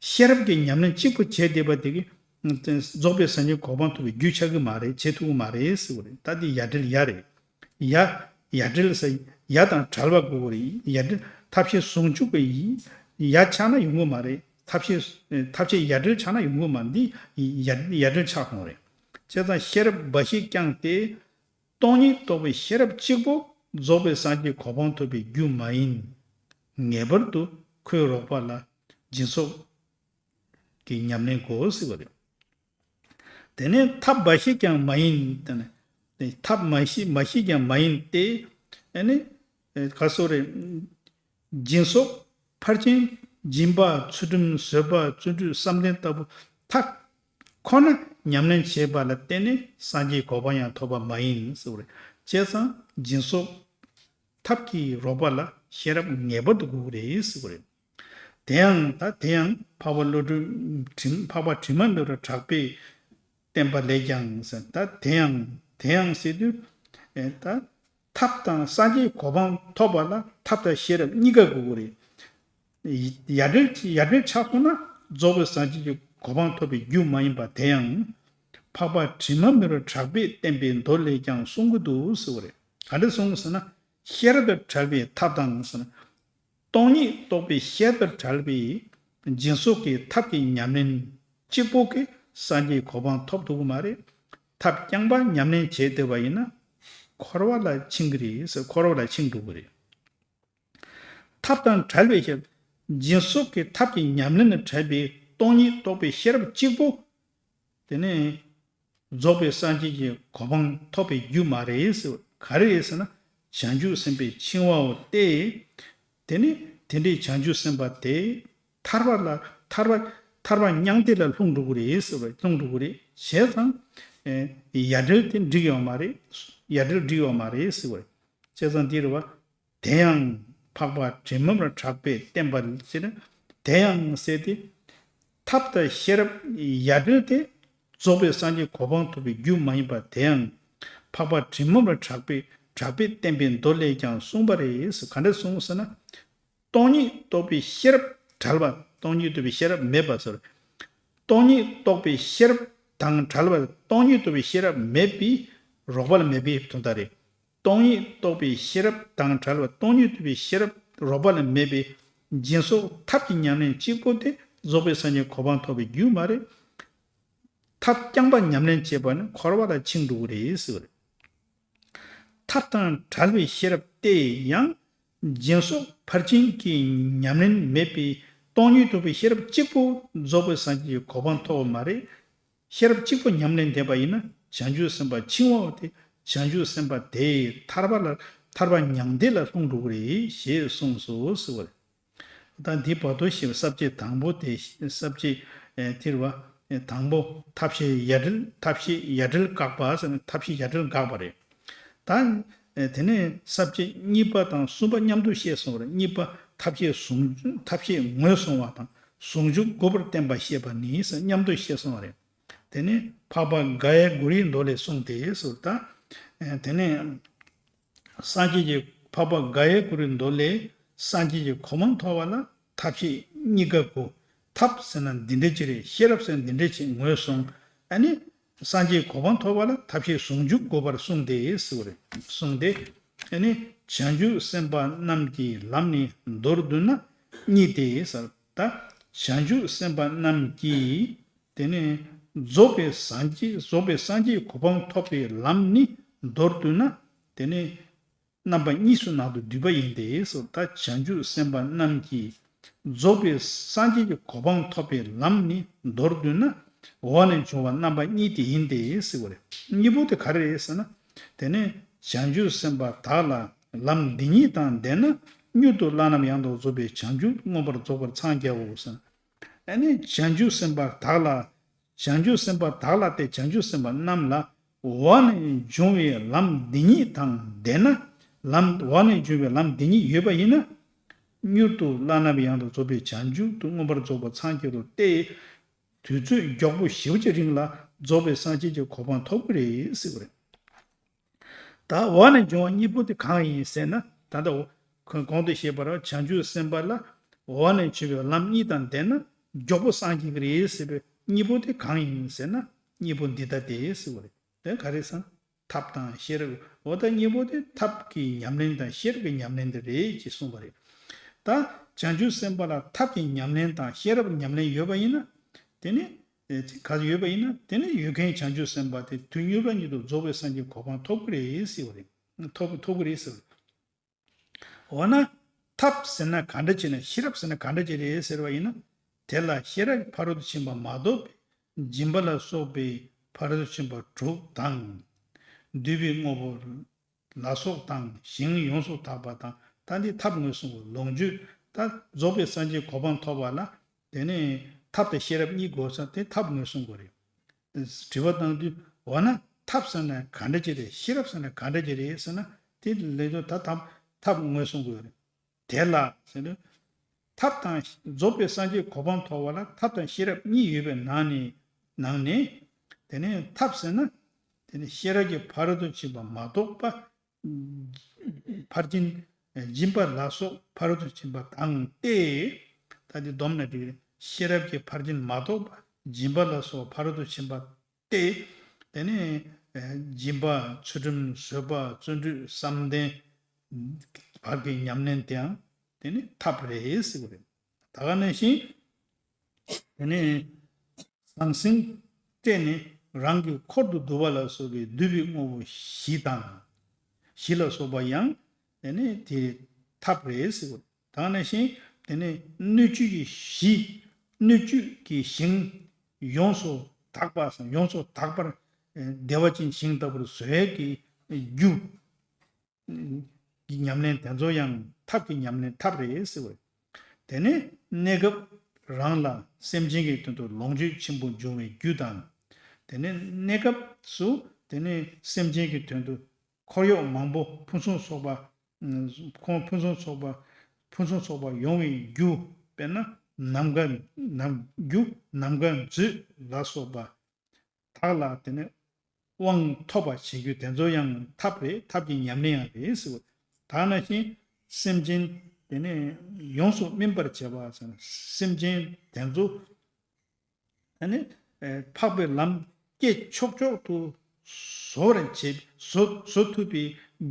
ཤེས་རབ་ཀྱི་ཉམས་ལེན་གཅིག་པུ་བྱས་བསྡད་པ་དེ་གིས་རྫོགས་པའི་སངས་རྒྱས་གོ་འཕང་ཐོབ་པའི་རྒྱུ་ཆགས་ཀྱི་མ་རེད། བྱེད་ཐུབ་ཀྱི་མ་རེད་ཟེར་བ་རེད། ད་དེ་ཡ་བྲལ་ཡ་རེད། ཡ་ཡ་བྲལ་ཟེར་ཡ་དང་བྲལ་བ་དགོས་ཀྱི་རེད། ཡ་བྲལ་ཐབས་ཤེས་ཟུང་འཇུག་གི་ཡ་ཆགས་ན་ཡོང་གི་མ་རེད། ཐབས་ཤེས་ཐབས་ཤེས་ཡ་བྲལ་ཆགས་ན་ཡོང་གི་མ་རེད། འདི་ཡ་ཡ་བྲལ་ཆགས་སོང་རེད། བྱས་ཙང་ཤེས་རབ་འབའ་ཞིག་ཀྱང་སྟེ། སྟོང་ཉིད་རྟོགས་པའི་ཤེས་རབ་གཅིག་པུ་རྫོགས་པའི་སངས་རྒྱས་གོ་འཕང་ཐོབ་པའི་རྒྱུ་མ་ཡིན། ངེས་པར་དུ་ཁོའི་རོགས་པ་ལ་སྦྱིན་སོགས་ཀྱི་ཉམས་ལེན་དགོས་ཟེར་བ་རེད། དེ་ནས་ཐབས་འབའ་ཞིག་ཀྱང་མ་ཡིན། དེ་ནས་ཐབས་མ་ཞིག་འབའ་ཞིག་ཀྱང་མ་ཡིན་ཏེ། ཨ་ནི་ག་སོ་རེད། སྦྱིན་སོགས་ཕར་ཕྱིན་སྦྱིན་པ་ཚུལ་ཁྲིམས་བཟོད་པ་བརྩོན་འགྲུས་བསམ་གཏན་ལྟ་བུ་ཐབས་ཁོ་ན་ཉམས་ལེན་བྱས་པ་ལ་བརྟེན་ནས་སངས་རྒྱས་གོ་འཕང་ཡང་ཐོབ་པ་མ་ཡིན་ཟེར་བ་རེད། བྱས་ཙང་སྦྱིན་སོགས་ཐབས་ཀྱི་རོགས་པ་ལ་ཤེས་རབ་ངེས་པར་དུ་དགོས་ཀྱི་རེད་ཟེར་བ་རེད། དེ་ཡང་ད་དེ་ཡང་འཕགས་པ་བློ་གྲོས་དྲི་འཕགས་པ་དྲི་མ་མེད་པར་གྲགས་པས་བསྟན་པ་ལས་ཀྱང་ཟེར། ད་དེ་ཡང་དེ་ཡང་ཟེར་དུས་ཨེ་ད། ཐབས་དང་སངས་རྒྱས་གོ་འཕང་ཐོབ་པ་ལ་ཐབས་དང་ཤེས་རབ་གཉིས་ཀ་དགོས་ཀྱི་རེད། ཡ་བྲལ་ཡ་བྲལ་ཆགས་སོང་ན་རྫོགས་པའི་སངས་རྒྱས་ཀྱི་གོ་འཕང་ཐོབ་པའི་རྒྱུ་མ་ཡིན་པ་དེ་ཡང་། འཕགས་པ་དྲི་མ་མེད་པར་གྲགས་པས་བསྟན་པའི་མདོ་ལས་ཀྱང་གསུང་གི་འདུག་ཟེར་བ་རེད། ག་འདྲ་གསུངས་ཟེར་ན། ཤེས་རབ་དང་བྲལ་བའི་ཐབས་དང་ཟེར་ན། སྟོང་ཉིད་རྟོགས་པའི་ཤེས་རབ་དང་བྲལ་བའི་སྦྱིན་སོགས་ཀྱི་ཐབས་ཀྱི་ཉམས་ལེན་གཅིག་པོ་གིས་སངས་རྒྱས་གོ་འཕང་ཐོབ་ཐུབ་ཀྱི་མ་རེད། ཐབས་རྐྱང་པ་ཉམས་ལེན་བྱས་བསྡད་པ་ཡིན་ན་འཁོར་བ་ལ་ཕྱིན་གྱི་རེད་ཟེར། འཁོར་བ་ལ་ཕྱིན་འགྲོ་གི་རེད། ཐབས་དང་བྲལ་བའི་ཤེས་རབ། སྦྱིན་སོགས་ཀྱི་ཐབས་ཀྱི་ཉམས་ལེན་དང་བྲལ་བའི་སྟོང་ཉིད་རྟོགས་པའི་ཤེས་རབ་གཅིག་པོ། དེ་ནས་རྫོགས་པའི་སངས་རྒྱས་ཀྱི་གོ་འཕང་ཐོབ་པའི་རྒྱུ་མ་རེད་ཟེར། ག་རེ་རེད་ཟེར་ན། བྱང་ཆུབ་སེམས་དཔའི་འཆིང་བའོ་སྟེ། དེ་ནི་དེ་འདྲའི་བྱང་ཆུབ་སེམས་དཔའ་དེ་ཐར་པ་ལ་ཐར་པ་ཐར་པ་མྱང་འདས་ལ་ལྷུང་འགྲོ་གི་རེད་ཟེར་བ། ལྷུང་འགྲོ་གི་རེད། བྱས་ཙང་ཡ་བྲལ་དེ་འགྲིག་ཡོད་མ་རེད། ཡ་བྲལ་འགྲིག་ཡོད་མ་རེད་ཟེར་བ། བྱས་ཙང་འདི་རེད་བ། དེ་ཡང་འཕགས་པ་དྲི་མ་མེད་པར་གྲགས་པས་བསྟན་པ་ཟེར་ན། དེ་ཡང་ཟེར་ཏེ། ཐབས་དང་ཤེས་རབ་ཡ་བྲལ་ཏེ། རྫོགས་པའི་སངས་རྒྱས་གོ་འཕང་ཐོབ་པའི་རྒྱུ་མ་ཡིན་པ་དེ་ཡང་། འཕགས་པ་དྲི་མ་མེད་པར་གྲགས་པས་གྲགས་པས་བསྟན་པའི་མདོ་ལས་ཀྱང་གསུངས་པ་རེད་ཟེར། ག་འདྲ་གསུངས་ཟེར་ན། སྟོང་ཉིད་རྟོགས་པའི་ཤེས་རབ་བྲལ་བ། སྟོང་ཉིད་རྟོགས་པའི་ཤེས་རབ་མེད་པ་ཟེར། སྟོང་ཉིད་རྟོགས་པའི་ཤེས་རབ་དང་བྲལ་བ། སྟོང་ཉིད་རྟོགས་པའི་ཤེས་རབ་མེད་པའི་རོགས་པ་ལ་མེད་པའི་དོན་དག་རེད། སྟོང་ཉིད་རྟོགས་པའི་ཤེས་རབ་དང་བྲལ་བ། སྟོང་ཉིད་རྟོགས་པའི་ཤེས་རབ་རོགས་པ་ལ་མེད་པའི་སྦྱིན་སོགས་ཐབས་ཀྱི་ཉམས་ལེན་གཅིག་པོ་དེ་རྫོགས་པའི་སངས་རྒྱས་གོ་འཕང་ཐོབ་པའི་རྒྱུ་མ་རེད། ཐབས་རྐྱང་པ་ཉམས་ལེན་བྱས་པ་ནི་འཁོར་བ་ལ་ཕྱིན་འགྲོ་གི་རེད་ཟེར་བ་རེད། ཐབས་དང་བྲལ་བའི་ཤེས་རབ་སྟེ་ཡང་། སྦྱིན་སོགས་ཕར་ཕྱིན་གྱི་ཉམས་ལེན་མེད་པའི་སྟོང་ཉིད་རྟོགས་པའི་ཤེས་རབ་གཅིག་པུ་རྫོགས་པའི་སངས་རྒྱས་ཀྱི་གོ་འཕང་ཐོབ་པ་མ་རེད། ཤེས་རབ་གཅིག་པུ་ཉམས་ལེན་བསྡད་པ་ཡིན་ན་བྱང་ཆུབ་སེམས་དཔའ་འཆིང་བའོ་སྟེ། བྱང་ཆུབ་སེམས་དཔའ་དེ་ཐར་པ་ལ་ཐར་པ་མྱང་འདས་ལ་ལྷུང་འགྲོ་གི་རེད་ཞེས་གསུངས་སོ་ཟེར་བ་རེད། ད་འདི་བར་དུ་ཞེས་པ་ས་བཅད་དང་པོ་དེ་ས་བཅད་ཨེ་དེ་རེད་བ། ཨེ་དང་པོ་ཐབས་ཤེས་ཡ་བྲལ། ཐབས་ཤེས་ཡ་བྲལ་དགག་པ་ཟེར་ན་ཐབས་ཤེས་ཡ་བྲལ་དགག་པ་རེད། ད་ཨེ་དེ་ནས་ས་བཅད་གཉིས་པ་དང་གསུམ་པ་མཉམ་དུ་བཤད་སོང་བ་རེད། གཉིས་པ་ཐབས་ཤེས་ཟུང་ཐབས་ཤེས་ངོས་བཟུང་བ་དང་ཟུང་འཇུག་དགོས་པར་བསྟན་པ་བཤད་པ་ནི་ཟེར་མཉམ་དུ་བཤད་སོང་བ་རེད། དེ་ནས་འཕགས་པ་ག་ཡ་གུ་རུའི་མདོ་ལས་གསུངས་ཏེ་ཟེར། ད་ཨེ་དེ་ནས། སངས་རྒྱས་ཀྱི་འཕགས་པ་ག་ཡ་གུ་རུའི་མདོ་ལས་སངས་རྒྱས་ཀྱི་གོ་འཕང་ཐོབ་པ་ལ་ཐབས་ཤེས་གཉིས་ཀ་དགོས། ཐབས་ཟེར་ན་འདི་འདྲ་ཅིག་རེད། ཤེས་རབ་ཟེར་ན་འདི་འདྲ་ཅིག་ངོས་བཟུང་། ཨ་ནི་སངས་རྒྱས་གོ་འཕང་ཐོབ་པ་ལ་ཐབས་ཤེས་ཟུང་འཇུག་དགོས་པར་གསུངས་ཏེ་ཟེར་བ་རེད། གསུངས་ཏེ། ཨ་ནི་བྱང་ཆུབ་སེམས་དཔའ་རྣམས་ཀྱི་ལམ་ནི་མདོར་བསྡུ་ན་གཉིས་ཏེ་ཟེར། ད་བྱང་ཆུབ་སེམས་དཔའ་རྣམས་ཀྱིས། དེ་ནས་རྫོགས་པའི་སངས་རྒྱས་རྫོགས་པའི་སངས་རྒྱས་གོ་འཕང་ཐོབ་པའི་ལམ་ནི་མདོར་བསྡུ་ན། དེ་ནས་ རྣམ་པ་གཉིས་སུ་ནང་དུ་འདུས་པ་ཡིན་ཏེ་སོ། ད་བྱང་ཆུབ་སེམས་དཔའ་རྣམས་ཀྱིས་རྫོགས་པའི་སངས་རྒྱས་ཀྱི་གོ་འཕང་ཐོབ་པའི་ལམ་ནི་མདོར་བསྡུ་ན། འོག་ནས་འབྱུང་བ་རྣམ་པ་གཉིས་དེ་ཡིན་ཏེ་ཟེར་བ་རེད། གཉིས་པོ་དེ་ག་རེ་རེད་ཟེར་ན། དེ་ནས་བྱང་ཆུབ་སེམས་དཔའ་དག་ལ་ལམ་འདི་ཉིད་དང་ལྡན་ན་མྱུར་དུ་བླ་ན་མེད་ཡང་དག་རྫོགས་པའི་བྱང་ཆུབ་མངོན་པར་རྫོགས་པར་འཚང་རྒྱའོ་ཟེར། ཨ་ནི་བྱང་ཆུབ་སེམས་དཔའ་དག་ལ། བྱང་ཆུབ་སེམས་དཔའ་དག་ལ་སྟེ་བྱང་ཆུབ་སེམས་དཔའ་རྣམས་ལ་འོག་ནས་འབྱུང་བའི་ལམ་འདི་ཉིད་དང་ལྡན་ན། ལམ་འོག་ནས་འབྱུང་བའི་ལམ་འདི་ཉིད་ཡོད་པ་ཡིན་ན། མྱུར་དུ་བླ་ན་མེད་ཡང་དག་རྫོགས་པའི་བྱང་ཆུབ་ཏུ་མངོན་པར་རྫོགས་པར་འཚང་རྒྱ་རུ་སྟེ། དུས་ཚོད་མགྱོགས་པོ་ཞེ་པོ་ཅིག་རིང་ལ་རྫོགས་པའི་སངས་རྒྱས་ཀྱི་གོ་འཕང་ཐོབ་ཀྱི་རེད་ཟེར་བ་རེད། ད་འོག་ནས་འབྱུང་བ་གཉིས་པོ་དེ་གང་ཡིན་ཟེར་ན། ད་ལྟ་འོ་གོང་དུ་བཤད་པ་ར་བྱང་ཆུབ་སེམས་དཔའ་ལ་འོག་ནས་འབྱུང་བའི་ལམ་གཉིས་དང་ལྡན་ན་མགྱོགས་པོ་སངས་རྒྱས་ཀྱི་རེད་ཟེར་བའི་གཉིས་པོ་དེ་གང་ཡིན་ཟེར་ན། གཉིས་པོ་འདི་ལྟ་སྟེ་ཟེར་བ་རེད། དེ་ག་རེ་ཟེར་ན། ཐབས་དང་ཤེས་རབ། འོ་ད་གཉིས་པོ་དེ་ཐབས་ཀྱི་ཉམས་ལེན་དང་ཤེས་རབ་ཀྱི་ཉམས་ལེན་དེ་རེད་ཅེས་གསུངས་པ་རེད། ད་བྱང་ཆུབ་སེམས་དཔའ་ལ་ཐབས་ཀྱི་ཉམས་ལེན་དང་ཤེས་རབ་ཉམས་ལེན་ཡོད་པ་ཡིན་ན། དེ་ནི། ཨེ་ཅི་ག་ཡོད་པ་ཡིན་ན་དེ་ནི་ཡོད་མཁན་བྱང་ཆུབ་སེམས་དཔའ་དེ་དུས་མྱུར་བ་ཉིད་དུ་རྫོགས་པའི་སངས་རྒྱས་གོ་འཕང་ཐོབ་ཀྱི་རེད་ཟེར་བ་རེད། ཐོབ་ཐོབ་ཀྱི་རེད་ཟེར་བ་རེད། འོ་ན། ཐབས་ཟེར་ན་ག་འདྲ་ཅིག་ན་ཤེས་རབ་ཟེར་ན་ག་འདྲ་ཅིག་རེད་ཟེར་བ་ཡིན་ན། དེ་ལ་ཤེས་རབ་ཀྱི་ཕ་རོལ་ཏུ་ཕྱིན་པ་མ་གཏོགས་པའི་སྦྱིན་པ་ལ་སོགས་པའི་ཕ་རོལ་ཏུ་ཕྱིན་པ་དྲུག་དང་། འདུས་པའི་དངོས་པོ་ལ་སོགས་དང་ཞིང་ཡོངས་སུ་དག་པ་དང་། ད་འདི་ཐབས་ངོས་བཟུང་གི་ལོངས་སྤྱོད། ད་རྫོགས་པའི་སངས་རྒྱས་གོ་འཕང་ཐོབ་པ་ལ། དེ་ནས་ཐབས་དང་ཤེས་རབ་གཉིས་དགོས་ས་དེ་ཐབས་ངོས་བཟུང་དགོས་རེད། དྲི་བ་བཏང་དུས་འོ་ན་ཐབས་ཟེར་ན་ག་འདྲ་ཅིག་རེད། ཤེས་རབ་ཟེར་ན་ག་འདྲ་ཅིག་རེད་ཟེར་ན། དེ་ལས་དོན་ད་ཐབས་ཐབས་ངོས་བཟུང་དགོས་རེད། དེ་ལ་ཟེར་ན། ཐབས་དང་རྫོགས་པའི་སངས་རྒྱས་གོ་འཕང་ཐོབ་པ་ལ་ཐབས་དང་ཤེས་རབ་གཉིས་ཡོད་པའི་ནང་ནས། ནང་ནས། དེ་ནས་ཐབས་ཟེར་ན། དེ་ནས་ཤེས་རབ་ཀྱི་ཕ་རོལ་ཏུ་ཕྱིན་པ་མ་གཏོགས་པ། ཕར་ཕྱིན། སྦྱིན་པ་ལ་སོགས་ཕ་རོལ་ཏུ་ཕྱིན་པ་དང་སྟེ། ད་འདི་སྡོམ་ན་འགྲིག་རེད། ཤེས་རབ་ཀྱི་ཕར་ཕྱིན་མ་གཏོགས་པ་སྦྱིན་པ་ལ་སོགས་ཕ་རོལ་ཏུ་ཕྱིན་པ་སྟེ། དེ་ནས་སྦྱིན་པ་ཚུལ་ཁྲིམས་བཟོད་པ་བརྩོན་འགྲུས་བསམ་གཏན་བར་གྱི་ཉམས་ལེན་དེའང་དེ་ནི་ཐབས་རེད་ཟེར་བ་རེད། ད་ག་ནང་བཞིན། དེ་ནས་ཟང་ཟིང་སྤྲད་ནས་རང་གི་འཁོར་དུ་བསྡུ་བ་ལ་སོགས་པའི་འདུས་པའི་དངོས་པོ་བཞི་དང་། བཞི་ལ་སོགས་པ་ཡང་དེ་ནས་དེ་ཐབས་རེད་ཟེར་བ། ད་ག་ནང་བཞིན་དེ་ནས་སྣོད་བཅུད་ཀྱི་གཞི། སྣོད་བཅུད་ཀྱི་ཞིང་ཡོངས་སུ་དག་པ། ཡོངས་སུ་དག་པར་བདེ་བ་ཅན་ཞིང་ལྟ་བུར་བཟོ་ཡས་ཀྱི་རྒྱུ། གི་ཉམས་ལེན་དེ་ཚོ་ཡང་ཐབས་ཀྱི་ཉམས་ལེན་ཐབས་རེད་ཟེར་བས། དེ་ནས་གནས་སྐབས་རང་ལ་སེམས་ཅན་གྱི་དོན་དུ་ལོངས་སྤྱོད་ཆེན་པོ་འབྱུང་བའི་རྒྱུ་དང་། དེ་ནས་གནས་སྐབས་སུ་དེ་ནས་སེམས་ཅན་གྱི་དོན་དུ་འཁོར་གཡོག་མང་པོ་ཕུན་སུམ་ཚོགས་པ། ཁོང་ཕུན་སུམ་ཚོགས་པ། ཕུན་སུམ་ཚོགས་པ་ཡོང་བའི་རྒྱུ། དཔེར་ན་ནམ་མཁའ། ནམ་རྒྱུ་ནམ་མཁའ་མཛོད་ལ་སོགས་པ། དག་ལ་དེ་ནས་དབང་ཐོབ་པ་བྱེད་རྒྱུ་དེ་ཚོ་ཡང་ཐབས་རེད། ཐབས་ཀྱི་ཉམས་ལེན་ཡང་རེད་ཟེར་བ། ད་ནང་བཞིན་སེམས་ཅན་དེ་ནས་ཡོངས་སུ་སྨིན་པར་བྱེད་པ་ཟེར་ན་སེམས་ཅན་དེ་ཚོ་ཨ་ནི་འཕགས་པའི་ལམ་སྐྱེ་ཆོག་ཆོག་ཏུ་བཟོ་བར་བྱེད། བཟོ་བཟོ་ཐུབ་པའི་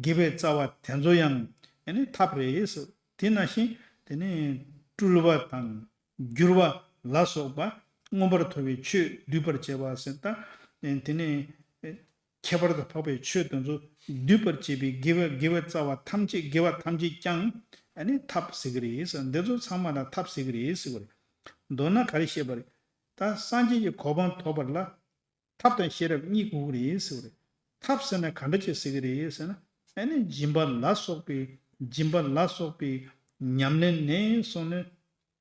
དགེ་བའི་རྩ་བ་དེ་ཚོ་ཡང་ཨ་ནི་ཐབས་རེད་ཟེར། དེ་ནང་བཞིན་དེ་ནས་སྤྲུལ་པ་དང་། བསྒྱུར་བ་ལ་སོགས་པ་མངོན་པར་མཐོ་བའི་ཆོས་སྡུད་པར་བྱེད་པ་ཟེར། ད་དེ་ནས་ཁྱད་པར་དུ་འཕགས་པའི་ཆོས་དེ་ཚོ་སྡུད་པར་བྱེད་པའི་དགེ་བ། དགེ་བའི་རྩ་བ་ཐམས་ཅད། དགེ་བ་ཐམས་ཅད་ཀྱང་ཨ་ནི་ཐབས་ཟེར་གྱི་རེད་ཟེར། འདི་ཚོ་ཚང་མ་ལ་ཐབས་ཟེར་གྱི་རེད་ཟེར་བ་རེད། མདོར་ན་ག་རེ་བཤད་པ་རེད། ད་སངས་རྒྱས་ཀྱི་གོ་འཕང་ཐོབ་པར་ལ་ཐབས་དང་ཤེས་རབ་གཉིས་དགོས་ཀྱི་རེད་ཟེར་བ་རེད། ཐབས་ཟེར་ན་ག་འདྲ་ཅིག་ཟེར་གྱི་རེད་ཟེར་ན། ཨ་ནི་སྦྱིན་པ་ལ་སོགས་པའི། སྦྱིན་པ་ལ་སོགས་པའི་ཉམས་ལེན་ནས་བཟུང་ནས་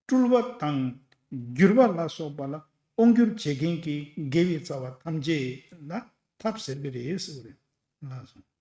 སྤྲུལ་པ་དང་བསྒྱུར་པ་ལ་སོགས་པ་ལ་དབང་བསྒྱུར་བྱེད་མཁན་གྱི་དགེ་བའི་རྩ་བ་ཐམས་ཅད་ལ་ཐབས་ཟེར་གྱི་རེད་ཟེར་བ་རེད། ལགས་སོ།